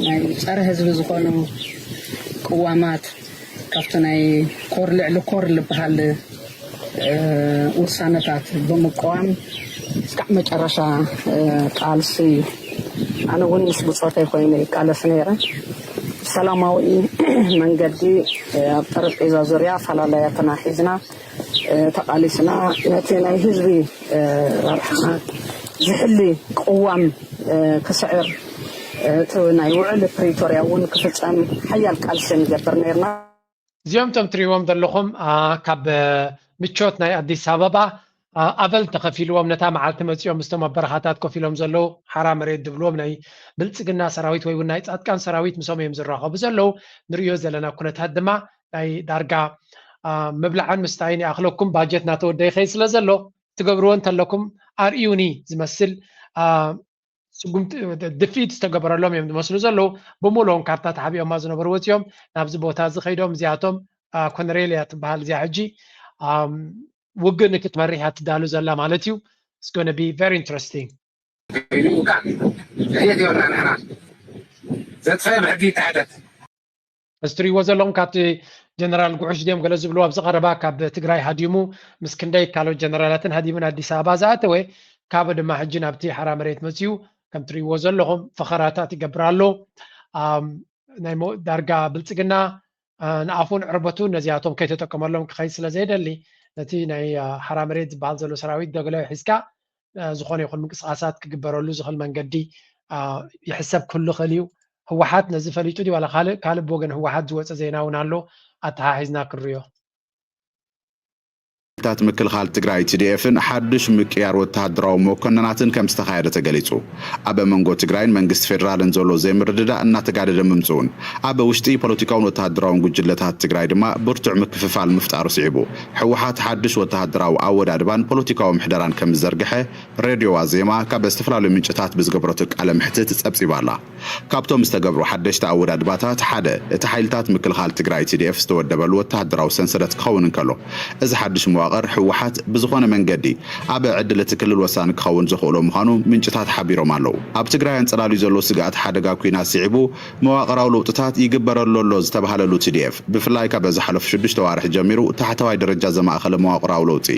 ናይ ጸረ ህዝቢ ዝኾኑ ቅዋማት ካብቲ ናይ ኮር ልዕሊ ኮር ዝበሃል ውሳነታት ብምቅዋም እስካዕ መጨረሻ ቃልሲ ኣነ እውን ምስ ብፆተይ ኮይኑ ይቃለስ ነይረ። ሰላማዊ መንገዲ ኣብ ጠረጴዛ ዙርያ ኣፈላለያትና ሒዝና ተቓሊስና ነቲ ናይ ህዝቢ ረብሓ ዝሕሊ ቅዋም ክስዕር እቲ ናይ ውዕል ፕሪቶርያ እውን ክፍፀም ሓያል ቃልሲ ንገብር ነርና። እዚኦም ቶም ትሪእዎም ዘለኹም ካብ ምቾት ናይ ኣዲስ ኣበባ ኣበል ተኸፊልዎም ነታ መዓልቲ መፂኦም ምስቶም ኣብ በረኻታት ኮፍ ኢሎም ዘለዉ ሓራ መሬት ዝብልዎም ናይ ብልፅግና ሰራዊት ወይ እውን ናይ ፃድቃን ሰራዊት ምስኦም እዮም ዝራኸቡ ዘለዉ። ንሪኦ ዘለና ኩነታት ድማ ናይ ዳርጋ ምብላዕን ምስታይን ይኣኽለኩም ባጀት እናተወደየ ይኸይድ ስለ ዘሎ ትገብርዎ እንተለኩም ኣርእዩኒ ዝመስል ስጉምቲ ድፊት ዝተገበረሎም እዮም ዝመስሉ ዘለዉ። ብምሉኦም ካብታ ተሓቢኦማ ዝነበሩ ወፂኦም ናብዚ ቦታ እዚ ከይዶም እዚኣቶም ኮነሬል እያ ትበሃል እዚኣ ሕጂ ውግእ ንክትመርሕ እያ ትዳሉ ዘላ ማለት እዩ። It's gonna be very interesting. ከይኑ ይውቃዕ። ሕየት ይወርና ንሕና ዘጥፈ ብሕጊ ይተሓተት። እዚ ትሪእዎ ዘለኹም ካብቲ ጀነራል ጉዑሽ ድዮም ገለ ዝብልዎ ኣብዚ ቀረባ ካብ ትግራይ ሃዲሙ ምስ ክንደይ ካልኦት ጀነራላትን ሃዲሙ ንኣዲስ ኣበባ ዝኣተወ ካብኡ ድማ ሕጂ ናብቲ ሓራ መሬት መፅዩ ከም ትሪእዎ ዘለኹም ፈኸራታት ይገብር ኣሎ። ናይ ዳርጋ ብልፅግና ንኣፉን ዕርበቱን ነዚኣቶም ከይተጠቀመሎም ክኸይድ ስለ ዘይደሊ ነቲ ናይ ሓራ መሬት ዝበሃል ዘሎ ሰራዊት ደገለ ሒዝካ ዝኾነ ይኹን ምንቅስቃሳት ክግበረሉ ዝኽእል መንገዲ ይሕሰብ ክህሉ ይኽእል እዩ። ህወሓት ነዚ ፈሊጡ ድዩ ዋላ ካልእ ካልእ ብወገን ህወሓት ዝወፀ ዜና እውን ኣሎ ኣተሓሒዝና ክንሪኦ። ታት ምክልኻል ትግራይ ቲ ዲ ኤፍን ሓዱሽ ምቅያር ወተሃደራዊ መኮንናትን ከም ዝተኻየደ ተገሊፁ። ኣብ መንጎ ትግራይን መንግስቲ ፌዴራልን ዘሎ ዘይምርድዳእ እናተጋደደ ምምፅኡን ኣብ ውሽጢ ፖለቲካውን ወተሃደራውን ጉጅለታት ትግራይ ድማ ብርቱዕ ምክፍፋል ምፍጣሩ ስዒቡ ህወሓት ሓዱሽ ወተሃደራዊ ኣወዳድባን ፖለቲካዊ ምሕደራን ከም ዝዘርግሐ ሬድዮ ዋዜማ ካብ ዝተፈላለዩ ምንጭታት ብዝገበረቶ ቃለ ምሕትት ፀብፂባ ኣላ። ካብቶም ዝተገብሩ ሓደሽቲ ኣወዳድባታት ሓደ እቲ ሓይልታት ምክልኻል ትግራይ ቲ ዲ ኤፍ ዝተወደበሉ ወተሃደራዊ ሰንሰለት ክኸውን እንከሎ እዚ ሓድሽ መዋቕር ህወሓት ብዝኾነ መንገዲ ኣብ ዕድል እቲ ክልል ወሳኒ ክኸውን ዘኽእሎ ምዃኑ ምንጭታት ሓቢሮም ኣለዉ። ኣብ ትግራይ ኣንፀላልዩ ዘሎ ስግኣት ሓደጋ ኲናት ስዒቡ መዋቕራዊ ለውጥታት ይግበረሉ ኣሎ ዝተባህለሉ ቲ ዲ ኤፍ ብፍላይ ካብ ዝሓለፉ ሽዱሽተ ኣዋርሕ ጀሚሩ ታሕተዋይ ደረጃ ዘማእኸለ መዋቕራዊ ለውጢ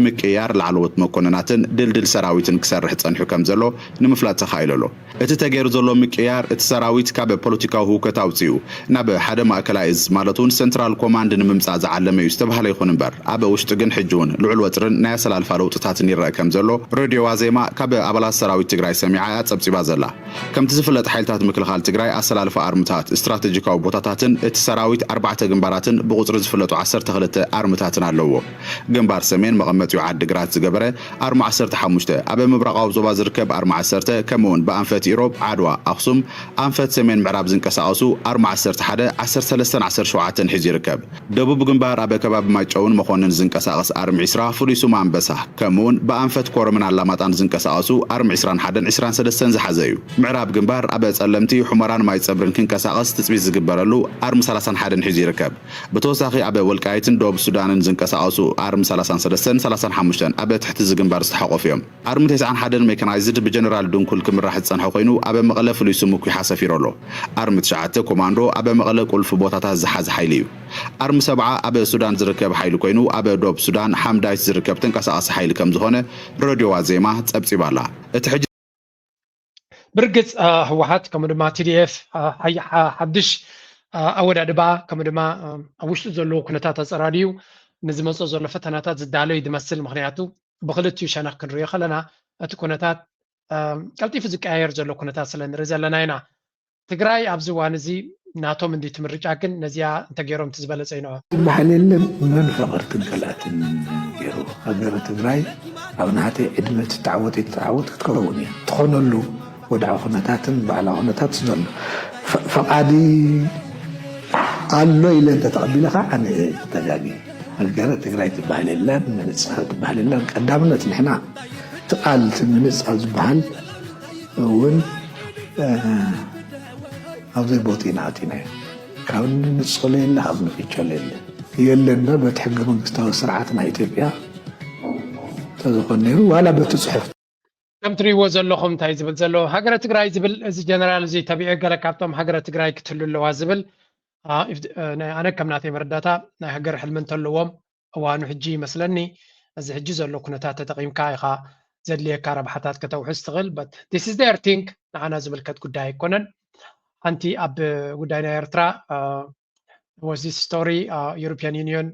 ምቅያር ላዕለዎት መኮንናትን ድልድል ሰራዊትን ክሰርሕ ጸኒሑ ከም ዘሎ ንምፍላጥ ተኻኢሉ ኣሎ። እቲ ተገይሩ ዘሎ ምቅያር እቲ ሰራዊት ካብ ፖለቲካዊ ህውከት ኣውጺኡ ናብ ሓደ ማእከላይ እዝ ማለት እውን ሰንትራል ኮማንድ ንምምጻእ ዝዓለመ እዩ ዝተባህለ ይኹን እምበር ኣብ ውሽጢ ግን ሕጂ እውን ልዑል ወጥርን ናይ ኣሰላልፋ ለውጥታትን ይረአ ከም ዘሎ ሬድዮ ዋዜማ ካብ ኣባላት ሰራዊት ትግራይ ሰሚዓ እያ ጸብጺባ ዘላ። ከምቲ ዝፍለጥ ሓይልታት ምክልኻል ትግራይ ኣሰላልፋ ኣርምታት፣ ስትራቴጂካዊ ቦታታትን እቲ ሰራዊት ኣርባዕተ ግንባራትን ብቁጽሪ ዝፍለጡ ዓሰርተ ክልተ ኣርምታትን ኣለዎ። ግንባር ሰሜን መቐመጢኡ ዓዲግራት ዝገበረ ኣርማ ዓሰርተ ሓሙሽተ፣ ኣብ ምብራቓዊ ዞባ ዝርከብ ኣርማ ዓሰርተ፣ ከምኡ እውን ብኣንፈት ኢሮብ ዓድዋ፣ ኣኽሱም፣ ኣንፈት ሰሜን ምዕራብ ዝንቀሳቐሱ ኣርማ ዓሰርተ ሓደ፣ ዓሰርተ ሰለስተን ዓሰርተ ሸውዓተን ሒዙ ይርከብ። ደቡብ ግንባር ኣብ ከባቢ ማይጨውን መኾንን ዝንቀሳቐስ ኣርሚ ዕስራ ፍሉይ ስሙ ኣንበሳ፣ ከምኡውን ብኣንፈት ኮረምን ኣላማጣን ዝንቀሳቐሱ ኣርሚ ዕስራን ሓደን ዕስራን ሰለስተን ዝሓዘ እዩ። ምዕራብ ግንባር ኣብ ጸለምቲ፣ ሑመራን ማይ ጸብርን ክንቀሳቐስ ትጽቢት ዝግበረሉ ኣርሚ ሰላሳን ሓደን ሒዙ ይርከብ። ብተወሳኺ ኣብ ወልቃይትን ደቡብ ሱዳንን ዝንቀሳቐሱ ኣርሚ ሰላሳን ሰለስተን ሰላሳን ሓሙሽተን ኣብ ትሕቲ እዚ ግንባር ዝተሓቆፉ እዮም። ኣርሚ ተስዓን ሓደን ሜካናይዝድ ብጀነራል ድንኩል ክምራሕ ዝጸንሐ ኮይኑ ኣብ መቐለ ፍሉይ ስሙ ኩሓ ሰፊሩ ኣሎ። ኣርሚ ትሽዓተ ኮማንዶ ኣብ መቐለ ቁልፊ ቦታታት ዝሓዘ ሓይሊ እዩ። ኣርሚ ሰብዓ ኣብ ሱዳን ዝርከብ ሓይሊ ኮይኑ ኣብ ዶብ ሱዳን ሓምዳይት ዝርከብ ተንቀሳቓሲ ሓይሊ ከም ዝኾነ ረድዮ ዋዜማ ጸብጺባ ኣላ። እቲ ሕጂ ብርግጽ ህወሓት ከምኡ ድማ ቲ ዲ ኤፍ ሓድሽ ኣወዳድባ ከምኡ ድማ ኣብ ውሽጡ ዘለዉ ኩነታት ኣጸራርዩ ንዝመጽኦ ዘሎ ፈተናታት ዝዳለዩ ዝመስል። ምኽንያቱ ብክልቲኡ ሸነኽ ክንሪኦ ከለና እቲ ኩነታት ቀልጢፉ ዝቀያየር ዘሎ ኩነታት ስለ ንርኢ ዘለና ኢና። ትግራይ ኣብዚ እዋን እዚ ናቶም እንዲ ትምርጫ ግን ነዚኣ እንተገይሮም እቲ ዝበለጸ ይንዖ። ዝበሃል የለን። መን ፈቐርትን ከላእትን ገይሩ? ሃገረ ትግራይ ኣብ ናህተይ ዕድመ ትተዓወት ኣይትተዓወት ክትከውን እያ። ትኾነሉ ወድዓዊ ኩነታትን ባዕላዊ ኩነታት ዘሎ ፈቓዲ ኣሎ ኢለ እንተተቐቢለ ከዓ ኣነ ተጋጊ። ሃገረ ትግራይ ትበሃል የለን፣ ምንጻል ትበሃል የለን። ቀዳምነት ንሕና እቲ ቃል እቲ ምንጻል ዝበሃል እውን ኣብ ዘይቦትኡ ኢና ኣቲናዮ። ካብ እንንጸሎ የለ፣ ካብ እንቅጨሎ የለ። የለ እምበር በቲ ሕገ መንግስታዊ ስርዓት ናይ ኢትዮጵያ እንተዝኾን ነይሩ ዋላ በቲ ጽሑፍ ከም ትሪእዎ ዘለኹም እንታይ ዝብል ዘሎ ሃገረ ትግራይ ዝብል እዚ ጀነራል እዚ ተቢዑ ገለ ካብቶም ሃገረ ትግራይ ክትህሉ ኣለዋ ዝብል ኣነ ከም ናተይ መረዳታ ናይ ሃገር ሕልሚ እንተለዎም እዋኑ ሕጂ ይመስለኒ። እዚ ሕጂ ዘሎ ኩነታት ተጠቒምካ ኢኻ ዘድልየካ ረብሓታት ከተውሕስ ትኽእል። But this is their thing፣ ንዓና ዝምልከት ጉዳይ ኣይኮነን። ሓንቲ ኣብ ጉዳይ ናይ ኤርትራ was this story European Union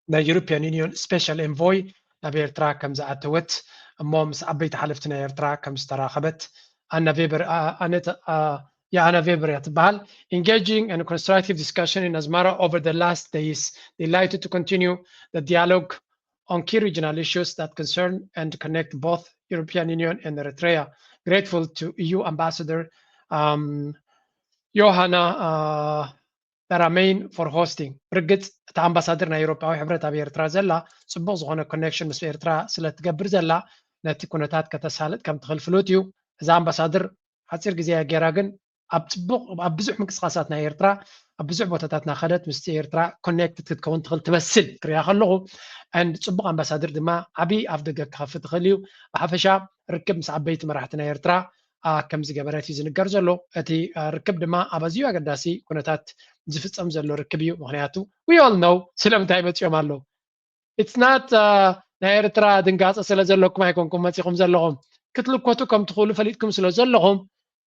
ናይ European Union special envoy ናብ ኤርትራ ከም ዝኣተወት እሞ ምስ ዓበይቲ ሓለፍቲ ናይ ኤርትራ ከም ዝተራኸበት ኣና ቬበር የኣና ቬበር እያ ትበሃል። Engaging and constructive discussion in Asmara over the last days delighted to continue the dialogue on key regional issues that concern and connect both European Union and Eritrea. Grateful to E U Ambassador um, Johanna uh, Daramein for hosting. ብርግጽ እታ ኣምባሳደር ናይ ኤውሮጳዊ ሕብረት ኣብ ኤርትራ ዘላ ጽቡቕ ዝኾነ ኮኔክሽን ምስ ኤርትራ ስለ ትገብር ዘላ ነቲ ኩነታት ከተሳልጥ ከም ትኽእል ፍሉጥ እዩ። እዛ ኣምባሳደር ሓጺር ግዜ እያ ገይራ፣ ግን ኣብ ጽቡቕ ኣብ ብዙሕ ምንቅስቓሳት ናይ ኤርትራ ኣብ ብዙሕ ቦታታት እናኸደት ምስቲ ኤርትራ ኮኔክትድ ክትከውን ትኽእል ትመስል ክሪኣ ከለኹ። And ጽቡቕ ኣምባሳደር ድማ ዓቢ ኣፍ ደገ ክኸፍት ይኽእል እዩ። ብሓፈሻ ርክብ ምስ ዓበይቲ መራሕቲ ናይ ኤርትራ ከም ዝገበረት እዩ ዝንገር ዘሎ። እቲ ርክብ ድማ ኣብ ኣዝዩ ኣገዳሲ ኩነታት ዝፍጸም ዘሎ ርክብ እዩ። ምኽንያቱ we all know ስለምንታይ መጺኦም ኣለዉ። It's not ናይ ኤርትራ ድንጋጸ ስለ ዘለኩም ኣይኮንኩም መጺኹም ዘለኹም። ክትልኮቱ ከም ትኽእሉ ፈሊጥኩም ስለ ዘለኹም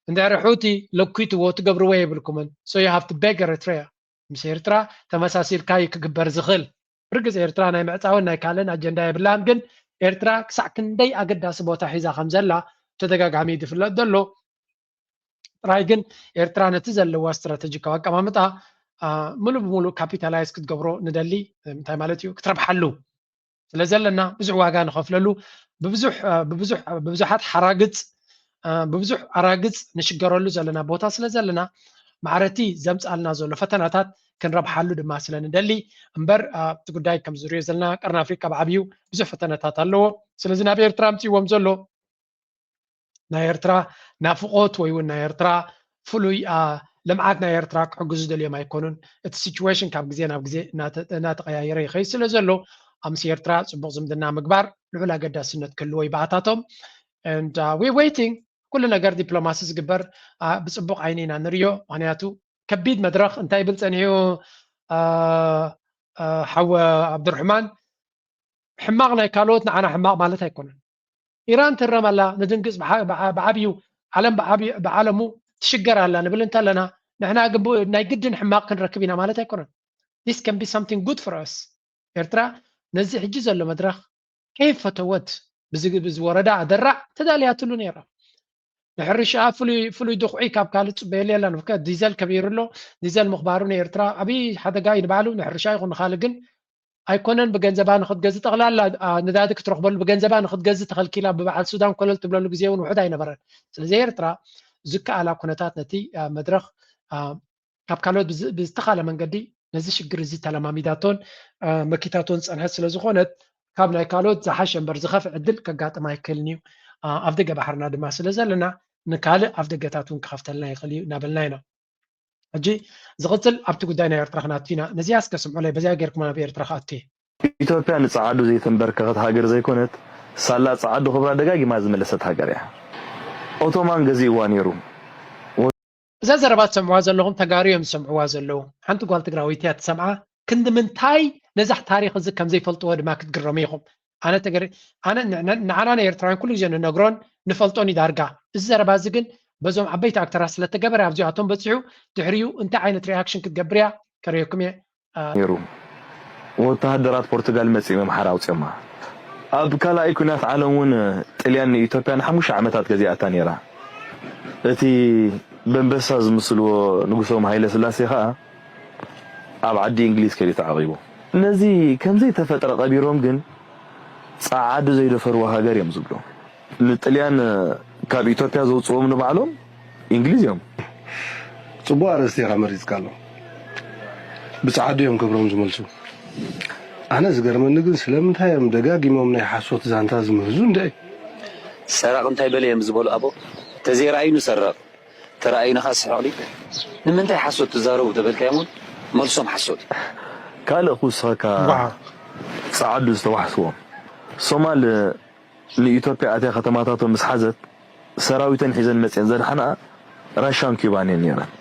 እንድሕሪ ሑቲ ለኪትዎ ትገብርዎ የብልኩምን። So you have to beg Eritrea። ምስ ኤርትራ ተመሳሲልካ እዩ ክግበር ዝኽእል። ብርግጽ ኤርትራ ናይ ምዕጻውን ናይ ካልእን ኣጀንዳ የብላን፣ ግን ኤርትራ ክሳዕ ክንደይ ኣገዳሲ ቦታ ሒዛ ከም ዘላ ተደጋጋሚ እዩ ዝፍለጥ ዘሎ። ጥራይ ግን ኤርትራ ነቲ ዘለዋ ስትራተጂካዊ ኣቀማምጣ ሙሉእ ብሙሉእ ካፒታላይዝ ክትገብሮ ንደሊ፣ እንታይ ማለት እዩ፣ ክትረብሓሉ ስለ ዘለና ብዙሕ ዋጋ ንኸፍለሉ ብብዙሕ ብብዙሕ ብብዙሓት ሓራግጽ ብብዙሕ ኣራግጽ ንሽገረሉ ዘለና ቦታ ስለ ዘለና ማዕረቲ ዘምጻልና ዘሎ ፈተናታት ክንረብሓሉ ድማ ስለ ንደሊ እምበር ኣብቲ ጉዳይ ከም ዝሪኦ ዘለና ቀርኒ ኣፍሪቃ ብዓብዩ ብዙሕ ፈተናታት ኣለዎ። ስለዚ ናብ ኤርትራ ኣምፅዎም ዘሎ ናይ ኤርትራ ናፍቆት ወይ እውን ናይ ኤርትራ ፍሉይ ልምዓት ናይ ኤርትራ ክሕግዙ ደልዮም ኣይኮኑን። እቲ ሲቹዌሽን ካብ ግዜ ናብ ግዜ እናተቀያየረ ይኸይድ ስለ ዘሎ ኣብ ምስ ኤርትራ ፅቡቅ ዝምድና ምግባር ልዑል ኣገዳስነት ክህልዎ ይበኣታቶም። And we waiting ኩሉ ነገር ዲፕሎማሲ ዝግበር ብፅቡቅ ዓይኒ ኢና ንሪኦ። ምክንያቱ ከቢድ መድረክ እንታይ ይብል ፀኒሑ ሓወ ዓብዱርሕማን፣ ሕማቅ ናይ ካልኦት ንዓና ሕማቅ ማለት ኣይኮነን። ኢራን ትረም ኣላ ንድንግፅ ብዓብዩ ዓለም ብዓለሙ ትሽገር ኣላ ንብል እንተለና ንሕና ግን ናይ ግድን ሕማቅ ክንረክብ ኢና ማለት ኣይኮነን። This can be something good for us። ኤርትራ ነዚ ሕጂ ዘሎ መድረኽ ከይፈተወት ብዚ ብዚ ወረዳ ኣደራዕ ተዳልያትሉ ነይራ። ንሕርሻኣ ፍሉይ ፍሉይ ድኹዒ ካብ ካልእ ትጽበየሉ የላን። ዲዘል ከቢሩ ኣሎ። ዲዘል ምኽባሩ ንኤርትራ ዓብዪ ሓደጋ እዩ ንባዕሉ፣ ንሕርሻ ይኹን ንኻልእ። ግን ኣይኮነን ብገንዘባ ንኽትገዝእ፣ ጠቕላላ ነዳዲ ክትረኽበሉ ብገንዘባ ንኽትገዝእ ተኸልኪላ፣ ብበዓል ሱዳን ኮለል ትብለሉ ግዜ እውን ውሑድ ኣይነበረን። ስለዚ ኤርትራ ዝከኣላ ኩነታት ነቲ መድረኽ ካብ ካልኦት ብዝተኻለ መንገዲ ነዚ ሽግር እዚ ተለማሚዳቶን መኪታቶን ዝፀንሐት ስለዝኾነት፣ ካብ ናይ ካልኦት ዝሓሸ እምበር ዝኸፍእ ዕድል ከጋጥም ኣይክእልን እዩ። ኣብ ደገ ባሕርና ድማ ስለ ዘለና፣ ንካልእ ኣፍ ደገታት እውን ክኸፍተልና ይኽእል እዩ እናበልና ኢና። ሕጂ ዝቕፅል ኣብቲ ጉዳይ ናይ ኤርትራ ክናቱ ኢና። ነዚኣ እስከ ስምዑለይ፣ በዚኣ ጌርኩም ናብ ኤርትራ ክኣቱ እየ። ኢትዮጵያ ንጸዓዱ ዘይተንበርከኸት ሃገር ዘይኮነት፣ ሳላ ጸዓዱ ክብራ ደጋጊማ ዝመለሰት ሃገር እያ። ኦቶማን ገዚእዋ ነይሩ። እዛ ዘረባ ትሰምዕዋ ዘለኹም ተጋሩ እዮም ዝሰምዕዋ ዘለዉ። ሓንቲ ጓል ትግራወይቲ እያ ትሰምዓ። ክንዲ ምንታይ ነዛ ታሪኽ እዚ ከም ዘይፈልጥዎ ድማ ክትግረሙ ኢኹም። ኣነ ተገሪ ኣነ ንዓና ንኤርትራውያን ኩሉ ግዜ ንነግሮን ንፈልጦን እዩ ዳርጋ። እዚ ዘረባ እዚ ግን በዞም ዓበይቲ ኣክተራት ስለተገበረ ኣብዚኣቶም በፂሑ። ድሕሪኡ እንታይ ዓይነት ሪኣክሽን ክትገብር እያ ከርእየኩም እየ። ነይሩ። ወተሃደራት ፖርቱጋል መጺኦም እዮም ሓራ ኣውጺኦማ። ኣብ ካልኣይ ኲናት ዓለም እውን ጥልያን ንኢትዮጵያ ንሓሙሽተ ዓመታት ገዚኣታ ነይራ። እቲ በንበሳ ዝምስልዎ ንጉሶም ሃይለ ስላሴ ኸኣ ኣብ ዓዲ እንግሊዝ ከይዱ ተዓቒቡ። ነዚ ከም ዘይተፈጥረ ቀቢሮም ግን ጸዓዱ ዘይደፈርዋ ሃገር እዮም ዝብሉ። ንጥልያን ካብ ኢትዮጵያ ዘውፅዎም ንባዕሎም እንግሊዝ እዮም። ፅቡቅ ኣርእስቲ ኢኻ መሪፅካ ኣሎ። ብፀዓዱ እዮም ክብሮም ዝመልሱ። ኣነ ዝገርመኒ ግን ስለምንታይ እዮም ደጋጊሞም ናይ ሓሶት ዛንታ ዝምህዙ እንደ ሰራቕ እንታይ በለ እዮም ዝበሉ ኣቦ ተዘይረኣዩ ንሰረቕ ተረኣዩና ኸዓ ስሕቕ ድዩ ንምንታይ ሓሶት ትዛረቡ ተበልካዮም እውን መልሶም ሓሶት እዩ። ካልእ ክውስኸካ ፀዓዱ ዝተዋሕስዎም ሶማል ንኢትዮጵያ ኣትያ ከተማታቶም ምስ ሓዘት ሰራዊተን ሒዘን መፅየን ዘድሓንኣ ራሻን ኪዩባን እየን ነይረን።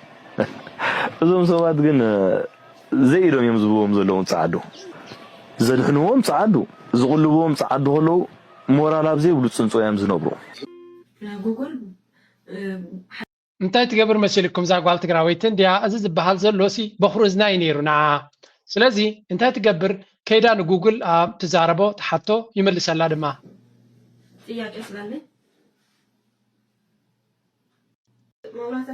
እዞም ሰባት ግን ዘይኢዶም እዮም ዝብዎም ዘለዉ ንፀዓዱ። ዘድሕንዎም ፀዓዱ፣ ዝቕልብዎም ፀዓዱ ከለዉ ሞራል ኣብ ዘይብሉ ፅንፆ እዮም ዝነብሩ። Google እንታይ ትገብር መሲልኩም እዛ ጓል ትግራወይቲ እንድያ እዚ ዝበሃል ዘሎ ሲ በኹሪ እዝና እዩ ነይሩ ንዓ ስለዚ እንታይ ትገብር ከይዳ ንጉግል ኣብ ትዛረቦ ትሓቶ ይመልሰላ ድማ ጥያቄ ስላለኝ ማውራት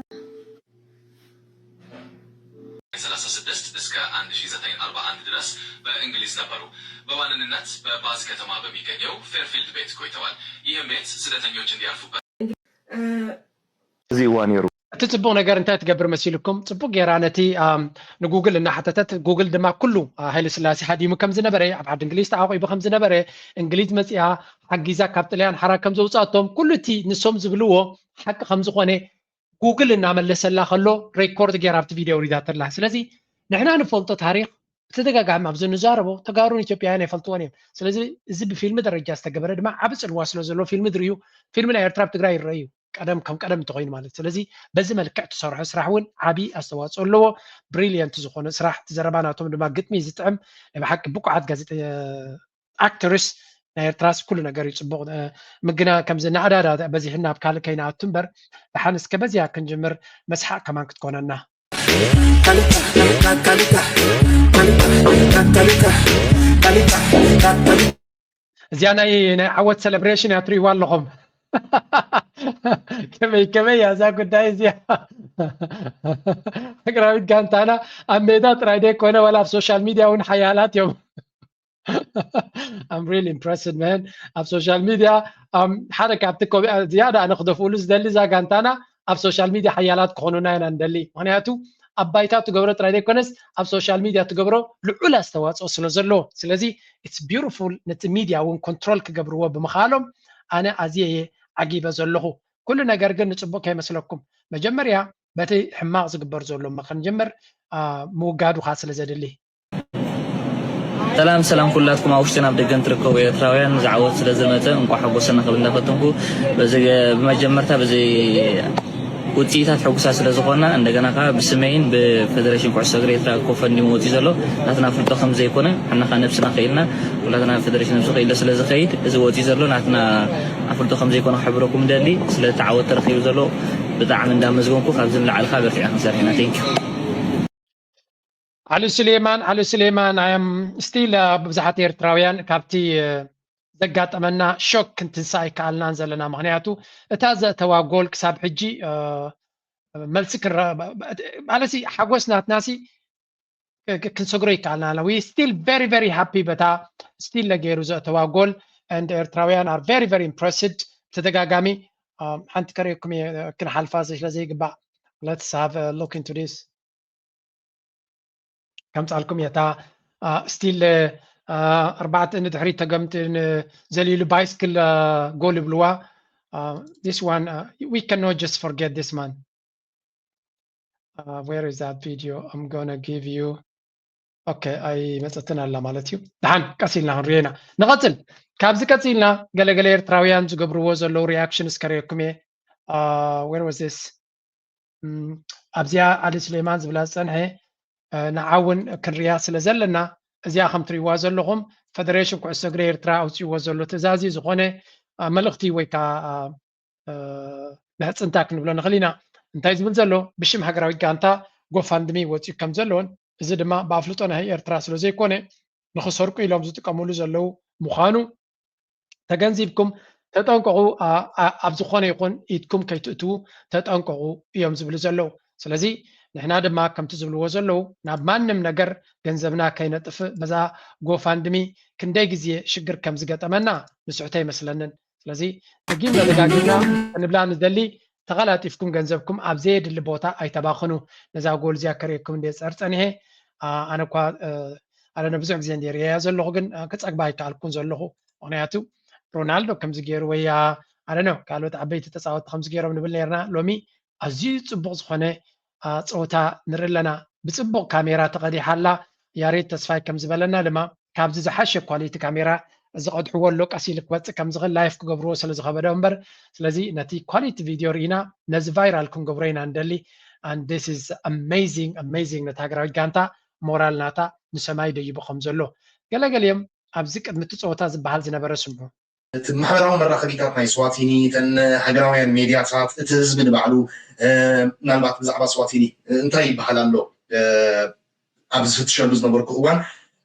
ثلاثة وستين እስከ አንድ ሺህ ዘጠኝ መቶ አርባ አንድ ድረስ በእንግሊዝ ነበሩ። በዋንንነት በባዝ ከተማ በሚገኘው ፌርፊልድ ቤት ቆይተዋል። ይህም ቤት ስደተኞች እንዲያርፉበት እዚ እዋ ነይሩ። እቲ ጽቡቕ ነገር እንታይ ትገብር መሲልኩም? ጽቡቕ ጌራ ነቲ ንጉግል እናሓተተት ጉግል ድማ ኩሉ ሃይለ ስላሴ ሃዲሙ ከም ዝነበረ ኣብ ዓዲ እንግሊዝ ተዓቂቡ ከም ዝነበረ እንግሊዝ መጺኣ ሓጊዛ ካብ ጥልያን ሓራ ከም ዘውጻቶም ኩሉ እቲ ንሶም ዝብልዎ ሓቂ ከም ዝኾነ ጉግል እናመለሰላ ከሎ ሬኮርድ ጌራ ኣብቲ ቪድዮ ውሪዳተላ። ስለዚ ንሕና ንፈልጦ ታሪኽ ብተደጋጋሚ ኣብዚ ንዛረቦ ተጋሩን ኢትዮጵያውያን ኣይፈልጥዎን እዮም። ስለዚ እዚ ብፊልሚ ደረጃ ዝተገበረ ድማ ዓቢ ጽልዋ ስለ ዘለዎ ፊልሚ ድርእዩ ፊልሚ ናይ ኤርትራ ኣብ ትግራይ ይረአ እዩ። ቀደም ከም ቀደም እንተኮይኑ ማለት ስለዚ በዚ መልክዕ ትሰርሖ ስራሕ እውን ዓቢ ኣስተዋፅኦ ኣለዎ። ብሪሊየንት ዝኾነ ስራሕ እቲ ዘረባ ናቶም ድማ ግጥሚ ዝጥዕም ናይ ብሓቂ ብቁዓት ጋዜጠ ኣክተርስ ናይ ኤርትራስ ኩሉ ነገር እዩ ፅቡቕ ምግና ከምዚ ናዕዳዳ በዚሕና ኣብ ካልእ ከይንኣቱ እምበር ደሓን እስከ በዚያ ክንጅምር መስሓቅ ከማን ክትኮነና እዚኣ ናይ ናይ ዓወት ሰለብሬሽን እያ ትርእይዋ ኣለኹም ከመይ ከመይ እያ እዛ ጉዳይ እዚኣ ሃገራዊት ጋንታና ኣብ ሜዳ ጥራይ ደይኮነ ዋላ ኣብ ሶሻል ሚድያ እውን ሓያላት እዮም I'm really impressed man ኣብ ሶሻል ሚድያ ሓደ ካብቲ ዝያዳ ኣነ ክደፍኡሉ ዝደሊ እዛ ጋንታና ኣብ ሶሻል ሚድያ ሓያላት ክኾኑና ኢና ንደሊ ምክንያቱ ኣብ ባይታ ትገብሮ ጥራይ ዘይኮነስ ኣብ ሶሻል ሚድያ ትገብሮ ልዑል ኣስተዋፅኦ ስለ ዘለዎ ስለዚ it's beautiful ነቲ ሚድያ እውን ኮንትሮል ክገብርዎ ብምኽኣሎም ኣነ ኣዝየ እየ ዓጊበ ዘለኹ ኩሉ ነገር ግን ንፅቡቅ ከይመስለኩም መጀመርያ በቲ ሕማቅ ዝግበር ዘሎ ክንጅምር ምውጋዱ ከዓ ስለ ዘድሊ ሰላም ሰላም ኩላትኩም ኣብ ውሽጥን ኣብ ደገን ትርከቡ ኤርትራውያን እዚ ዓወት ስለ ዝመፀ እንኳዕ ሓጎሰና ክብል እንዳፈተንኩ በዚ ብመጀመርታ በዚ ውፅኢታት ሕጉሳት ስለ ዝኾና እንደገና ከዓ ብስመይን ብፌደሬሽን ኩዕሶ እግሪ ኤርትራ ኮፈንዲሙ ወፂኡ ዘሎ ናትና ፍልጦ ከም ዘይኮነ ሓና ከዓ ነብስና ክኢልና ኩላትና ፌደሬሽን ነብሱ ክኢለ ስለ ዝኸይድ እዚ ወፂኡ ዘሎ ናትና ኣፍልጦ ከም ዘይኮነ ክሕብረኩም ደሊ ስለቲ ዓወት ተረኺቡ ዘሎ ብጣዕሚ እንዳመስገንኩ ካብዚ ንላዕሊ ከዓ በርቲዕና ክንሰርሕ ኢና thank you ዓሊ ስሌማን ዓሊ ስሌማን ኣም ስቲል ብዙሓት ኤርትራውያን ካብቲ ዘጋጠመና ሾክ ክንትንሳ ኣይከኣልናን ዘለና። ምክንያቱ እታ ዘእተዋ ጎል ክሳብ ሕጂ መልሲ ማለት ሓጎስ ናትናሲ ክንሰግሮ ይከኣልና ኣለ። We still very very happy በታ ስቲል ለገይሩ ዘእተዋ ጎል and ኤርትራውያን are very very impressed። ተደጋጋሚ ሓንቲ ከርእየኩም እየ ክንሓልፋ ስለ ዘይግባእ። Let's have a look into this። ከምፃልኩም እየ። እታ ስቲል ኣርባዕተ ንድሕሪት ተገምት ዘልኢሉ ባይስክል ጎል ይብልዋ። This one we cannot just forget this man. Where is that video? I'm gonna give you. Okay, ኣይመፀትን ኣላ ማለት እዩ። ደሓን ቀስ ኢልና ክንሪኦ ኢና። ንቐፅል። ካብዚ ቀፂልና ገለገለ ኤርትራውያን ዝገብርዎ ዘለዉ ሪያክሽን እስከ ርእየኩም እየ። Where was this? ኣብዚኣ ኣሊ ስሌማን ዝብላ ዝፀንሐ ንዓ እውን ክንሪያ ስለ ዘለና፣ እዚኣ ከም ትሪእዋ ዘለኹም ፈደሬሽን ኩዕሶ እግሪ ኤርትራ ኣውፅእዎ ዘሎ ትእዛዝ እዩ። ዝኾነ መልእኽቲ ወይ ከዓ ምሕፅንታ ክንብሎ ንኽእል ኢና። እንታይ ዝብል ዘሎ? ብሽም ሃገራዊት ጋንታ ጎፋንድሚ ወፂኡ ከም ዘለዎን እዚ ድማ ብኣፍልጦ ናይ ኤርትራ ስለ ዘይኮነ ንኽሰርቁ ኢሎም ዝጥቀምሉ ዘለዉ ምዃኑ ተገንዚብኩም ተጠንቀቑ፣ ኣብ ዝኾነ ይኹን ኢድኩም ከይትእትዉ ተጠንቀቑ እዮም ዝብሉ ዘለዉ። ስለዚ ንሕና ድማ ከምቲ ዝብልዎ ዘለዉ ናብ ማንም ነገር ገንዘብና ከይነጥፍእ፣ በዛ ጎፋንድሚ ክንደይ ግዜ ሽግር ከም ዝገጠመና ንስሕቶ ኣይመስለንን። ስለዚ ደጊምና ደጋጊምና ክንብላ ንደሊ፣ ተቐላጢፍኩም ገንዘብኩም ኣብ ዘየድሊ ቦታ ኣይተባኽኑ። ነዛ ጎል እዚኣ ከርእየኩም እንደ ጸር ጸኒሐ ኣነ እኳ ኣነ ብዙሕ ግዜ እንደ ርእያ ዘለኹ ግን ክጸግባ ኣይከኣልኩን ዘለኹ። ምክንያቱ ሮናልዶ ከምዚ ገይሩ ወይ ኣነ ካልኦት ዓበይቲ ተጻወትቲ ከምዚ ገይሮም ንብል ነርና። ሎሚ ኣዝዩ ጽቡቕ ዝኾነ ጸወታ ንርኢ ኣለና። ብጽቡቕ ካሜራ ተቐዲሓ ኣላ። ያሬድ ተስፋይ ከም ዝበለና ድማ ካብዚ ዝሓሸ ኳሊቲ ካሜራ ዝቐድሕዎ ኣሎ፣ ቀስ ኢሉ ክመጽእ ከም ዝኽእል ላይፍ ክገብርዎ ስለ ዝኸበዶ እምበር። ስለዚ ነቲ ኳሊቲ ቪድዮ ርኢና ነዚ ቫይራል ክንገብሮ ኢና ንደሊ። And this is amazing amazing። ነታ ሃገራዊት ጋንታ ሞራል ናታ ንሰማይ ደይቡ ከም ዘሎ ገለገሊኦም ኣብዚ ቅድሚ እቲ ጸወታ ዝበሃል ዝነበረ ስምዑ። እቲ ማሕበራዊ መራኸቢታት ናይ ስዋቲኒ፣ እተን ሃገራውያን ሜድያታት፣ እቲ ህዝቢ ንባዕሉ ምናልባት ብዛዕባ ስዋቲኒ እንታይ ይበሃል ኣሎ ኣብ ዝፍትሸሉ ዝነበርኩ እዋን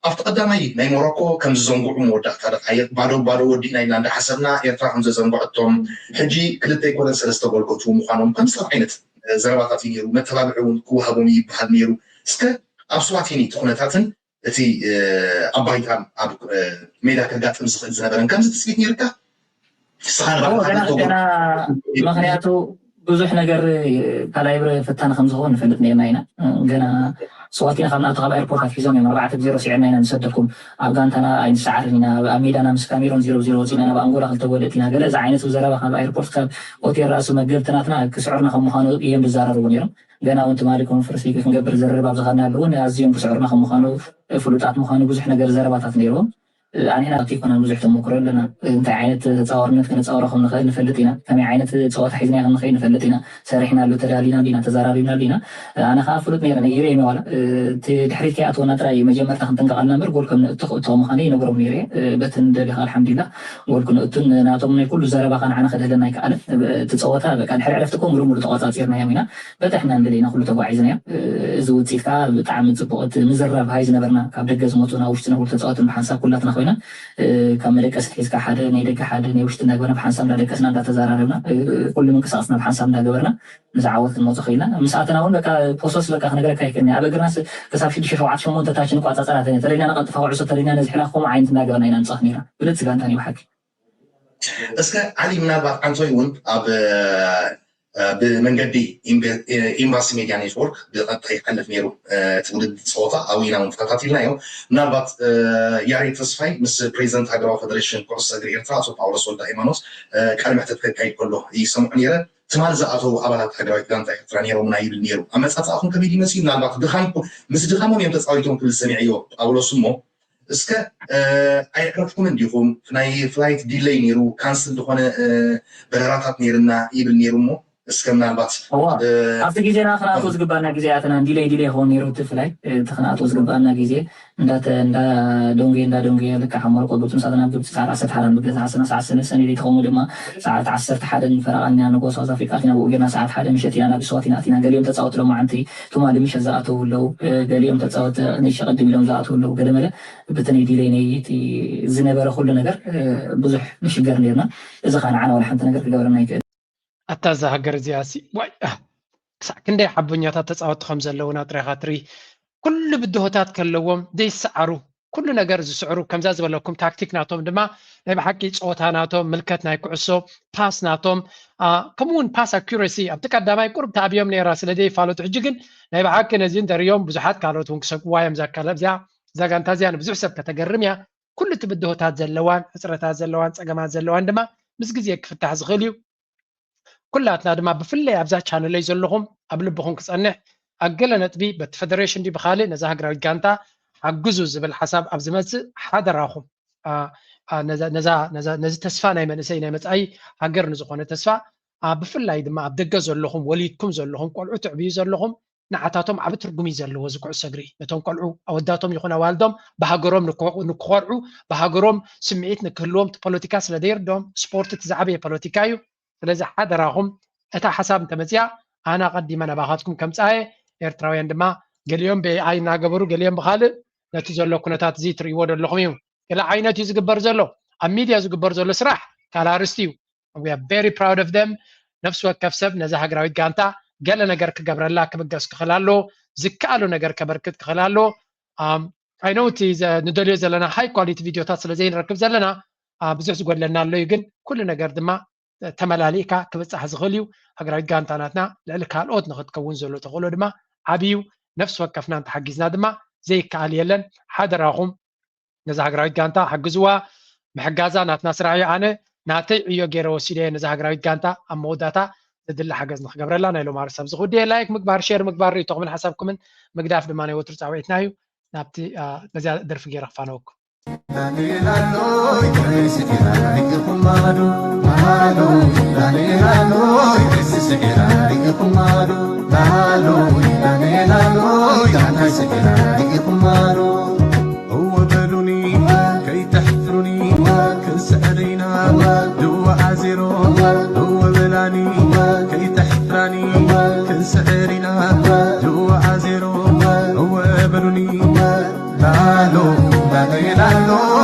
ኣብቲ ቀዳማይ ናይ ሞሮኮ ከም ዝዘንግዑ መወዳእታ ደቃይቕ ባዶ ባዶ ወዲእና ኢልና እንዳሓሰብና ኤርትራ ከም ዘዘንግዐቶም ሕጂ ክልተ ኣይኮነን ሰለስተ ጎል ክእትዉ ምዃኖም ከምዚ ዓይነት ዘረባታት እዩ ነይሩ። መተባብዒ እውን ክወሃቦም እዩ ይበሃል ነይሩ። እስከ ኣብ ስዋቲኒ እቲ ኩነታትን እቲ ኣብ ባይታን ኣብ ሜዳ ከጋጥም ዝኽእል ዝነበረን ከምዚ ትፅቢት ነይርካ? ንስኻ ንባዕልኻ ገና ገና ምክንያቱ ብዙሕ ነገር ካላይብረ ፈታኒ ከም ዝኸውን ንፈልጥ ነርና ኢና። ገና ስዋቲና ካብ ንኣቱ ካብ ኣየርፖርት ኣትሒዞም እዮም ኣርባዕተ ብዜሮ ስዒርና ኢና ንሰደኩም። ኣብ ጋንታና ኣይንሰዓርን ኢና። ኣብ ሜዳና ምስ ካሜሮን ዜሮ ብዜሮ ወፂና ናብ ኣንጎላ ክልተ ጎል ኣእቲና። ገለ እዚ ዓይነት ዘረባ ካብ ኣየርፖርት ካብ ሆቴል ራእሲ መገብቲ ናትና ክስዕሩና ከም ምዃኑ እዮም ዝዛረቡ ነይሮም። ገና እውን ትማሊ ኮንፈረንስ ሊግ ክንገብር ዝርርብ ኣብ ዝኸድናሉ እውን ኣዝዮም ክስዕሩና ከም ምዃኑ ፍሉጣት ምዃኑ ብዙሕ ነገር ዘረባታት ነይርዎም። ኣንሕና ኣብቲ ኣይኮነን ብዙሕ ተመክሮ ኣለና። እንታይ ዓይነት ተፃዋርነት ክንፃወሮ ከም ንኽእል ንፈልጥ ኢና። ከመይ ዓይነት ፀወታ ሒዝና ከም ንኽእል ንፈልጥ ኢና። ሰሪሕናሉ፣ ተዳሊናሉ ኢና፣ ተዛራሪብናሉ ኢና። ኣነ ከዓ ፍሉጥ ነይረ ነጊረ እየ ዋላ እቲ ድሕሪት ከይኣትወና ጥራይ መጀመርታ ክንጥንቀቐልና እምበር ጎል ከም ንእቱ ክእቶ ምዃነ ይነግሮም ነይረ። በቲ ንደሊኻ ኣልሓምዱሊላ ጎል ክንእቱን ናቶም ናይ ኩሉ ዘረባ ከዓ ንዓና ከድህለና ኣይከኣለን። እቲ ፀወታ በቃ ድሕሪ ዕረፍቲ እኮ ሙሉእ ሙሉእ ተቋፃፂርናዮም ኢና። በታ ሕና እንደለና ኩሉ ተጓዒዝናዮ። እዚ ውፅኢት ከዓ ብጣዕሚ ፅቡቕ። እቲ ምዝራብ ሃይ ዝነበርና ካብ ደገ ዝመፁ ናብ ውሽጢ ነብሩ ተፃወትን ብሓንሳብ ኩላትና ኮይና ካብ መደቀሲ ሒዝካ ሓደ ናይ ደገ ሓደ ናይ ውሽጢ እንዳገበርና ብሓንሳብ እንዳደቀስና እንዳተዘራረብና ኩሉ ምንቅስቃስና ብሓንሳብ እንዳገበርና ንዝዓወት ክንመፁ ክኢልና። ምስ ኣተና እውን በቃ ፖሶስ በቃ ክነገረካ ይክእልኒ ኣብ እግርና ክሳብ ሽዱሽተ ሸውዓተ ሸሞንተ ታች ንቋፃፀራ ተደሊና ንቐልጥፋ ኩዕሶ ተደሊና ነዚ ሕና ከምኡ ዓይነት እንዳገበርና ኢና ንፃወት ነይርና። ብልፅቲ ጋንታ ናይ ብሓቂ። እስከ ዓሊ ምናልባት ዓንቶይ እውን ኣብ ብመንገዲ ኤምባሲ ሜድያ ኔትወርክ ብቐጥታ ይሓልፍ ነይሩ። እቲ ውድድር ፀወታ ኣብኡ ኢና እውን ተኸታቲልናዮ። ምናልባት ያሬድ ተስፋይ ምስ ፕሬዚደንት ሃገራዊ ፈደሬሽን ኩዕሶ እግሪ ኤርትራ ኣቶ ጳውሎስ ወልደ ሃይማኖት ቃለ መሕተት ከካይድ ከሎ ይሰምዖ ነይረ። ትማሊ ዝኣተዉ ኣባላት ሃገራዊት ጋንታ ኤርትራ ነይሮምና ይብል ነይሩ። ኣመፃፅኣኹም ከመይ ድዩ መፂኡ? ምናልባት ድኻምኩም ምስ ድኻሞም እዮም ተፃዊቶም ክብል ሰሚዐዮ ጳውሎስ እሞ እስከ ኣየዕረፍኩምን ዲኹም? ናይ ፍላይት ዲለይ ነይሩ፣ ካንስል ዝኾነ በረራታት ነይርና ይብል ነይሩ እሞ እስከ ምናልባት ኣብቲ ግዜና ክነኣቶ ዝግባና ግዜ ኣተና ዲለይ ዲለይ ክኸውን ነይሩ። እቲ ፍላይ እቲ ክነኣቶ ዝግባና ግዜ እንዳተ እንዳ ዶንጌ እንዳ ዶንጌ ልካ ሓመሮ ቆብቱ ምሳተና ግብፂ ሰዓት ዓሰርተ ሓደ ምግዛ ሓሰና ሰዓት ሰለስተ ሰኒ ለይቲ ከምኡ ድማ ሰዓት ዓሰርተ ሓደ ፈረቓ ኢና ንጎ ሳውዝ ኣፍሪቃ ኣቲና ብኡ ጌርና ሰዓት ሓደ ምሸት ኢና ናብ ስዋት ኢና ኣቲና። ገሊኦም ተፃወቲ ሎማዓንቲ ትማሊ ምሸት ዝኣተው ኣለዉ። ገሊኦም ተፃወቲ ንሸ ቅድም ኢሎም ዝኣተው ኣለዉ። ገለመለ ብትነይ ዲለይ ነይ ዝነበረ ኩሉ ነገር ብዙሕ ንሽገር ነርና። እዚ ከዓ ንዓና ወላ ሓንቲ ነገር ክገብረና ይክእል። ኣታ እዛ ሃገር እዚኣ ሲ ዋይ ክሳዕ ክንደይ ሓበኛታት ተፃወቲ ከም ዘለውና ጥራይካ ትርኢ። ኩሉ ብድሆታት ከለዎም ዘይሰዓሩ ኩሉ ነገር ዝስዕሩ ከምዛ ዝበለኩም ታክቲክ ናቶም ድማ ናይ ብሓቂ ፀወታ ናቶም ምልከት ናይ ኩዕሶ ፓስ ናቶም ከምኡ እውን ፓስ ኣኩረሲ ኣብቲ ቀዳማይ ቁርብ ተኣብዮም ነይራ ስለ ዘይፋለጡ ሕጂ ግን ናይ ብሓቂ ነዚ እንተሪኦም ብዙሓት ካልኦት እውን ክሰግዋ እዮም። ዛካለ እዚኣ እዛ ጋንታ እዚኣ ንብዙሕ ሰብ ከተገርም እያ። ኩሉ እቲ ብድሆታት ዘለዋን ሕፅረታት ዘለዋን ፀገማት ዘለዋን ድማ ምስ ግዜ ክፍታሕ ዝኽእል እዩ። ኩላትና ድማ ብፍለይ ኣብዛ ቻነለይ ዘለኹም ኣብ ልብኹም ክፀንሕ ኣብ ገለ ነጥቢ በቲ ፈደሬሽን ድዩ ብካልእ ነዛ ሃገራዊት ጋንታ ሓግዙ ዝብል ሓሳብ ኣብ ዝመፅእ ሓደራኹም ነዚ ተስፋ ናይ መንእሰይ ናይ መፃኢ ሃገር ንዝኾነ ተስፋ ብፍላይ ድማ ኣብ ደገ ዘለኹም ወሊድኩም ዘለኹም ቆልዑ ትዕብዩ ዘለኹም ንዓታቶም ዓቢ ትርጉም እዩ ዘለዎ እዚ ኩዕሶ እግሪ። ነቶም ቆልዑ ኣወዳቶም ይኹን ኣዋልዶም ብሃገሮም ንክኾርዑ ብሃገሮም ስምዒት ንክህልዎም ፖለቲካ ስለ ዘይርዶም ስፖርት እቲ ዝዓበየ ፖለቲካ እዩ። ስለዚ ሓደራኹም እታ ሓሳብ እንተመፅያ ኣነ ኣቐዲመ ናባኻትኩም ከምፅኣየ ኤርትራውያን ድማ ገሊኦም ብኤኣይ እናገበሩ ገሊኦም ብካልእ ነቲ ዘሎ ኩነታት እዚ ትርእይዎ ዘለኹም እዩ። ገለ ዓይነት እዩ ዝግበር ዘሎ ኣብ ሚድያ ዝግበር ዘሎ ስራሕ ካልእ ኣርስቲ እዩ። We are very proud of them። ነፍሲ ወከፍ ሰብ ነዛ ሃገራዊት ጋንታ ገለ ነገር ክገብረላ ክብገስ ክኽእል ኣለዎ። ዝከኣሎ ነገር ከበርክት ክኽእል ኣለዎ። ኣይ ኖው እቲ ንደልዮ ዘለና ሃይ ኳሊቲ ቪድዮታት ስለ ዘይንረክብ ዘለና ብዙሕ ዝጎድለና ኣሎ እዩ። ግን ኩሉ ነገር ድማ ተመላሊእካ ክብፃሕ ዝኽእል እዩ። ሃገራዊት ጋንታ ናትና ልዕሊ ካልኦት ንክትከውን ዘሎ ተኽእሎ ድማ ዓብዩ። ነፍሲ ወከፍና እንተሓጊዝና ድማ ዘይከኣል የለን። ሓደራኹም ነዛ ሃገራዊት ጋንታ ሓግዝዋ። ምሕጋዛ ናትና ስራሕ እዩ። ኣነ ናተይ ዕዮ ገይረ ወሲደ ነዛ ሃገራዊት ጋንታ ኣብ መወዳእታ ዘድሊ ሓገዝ ንክገብረላ ናይ ሎማሪ ሰብ ዝኽውዲ ላይክ ምግባር ሼር ምግባር ርእይቶኹምን ሓሳብኩምን ምግዳፍ ድማ ናይ ወትሩ ፃውዒትና እዩ። ናብቲ ነዚያ ደርፊ ገይረ ክፋነወኩም። እወ በሉኒ ከይተሕፍሩኒ ክንስዕር ኢና ድወዓ ዜሮ እወ በላኒ ከይተሕፍራኒ ክንስዕር ኢና ድወዓ ዜሮ እወ በሉኒ ላሎ ላሎ ላሎ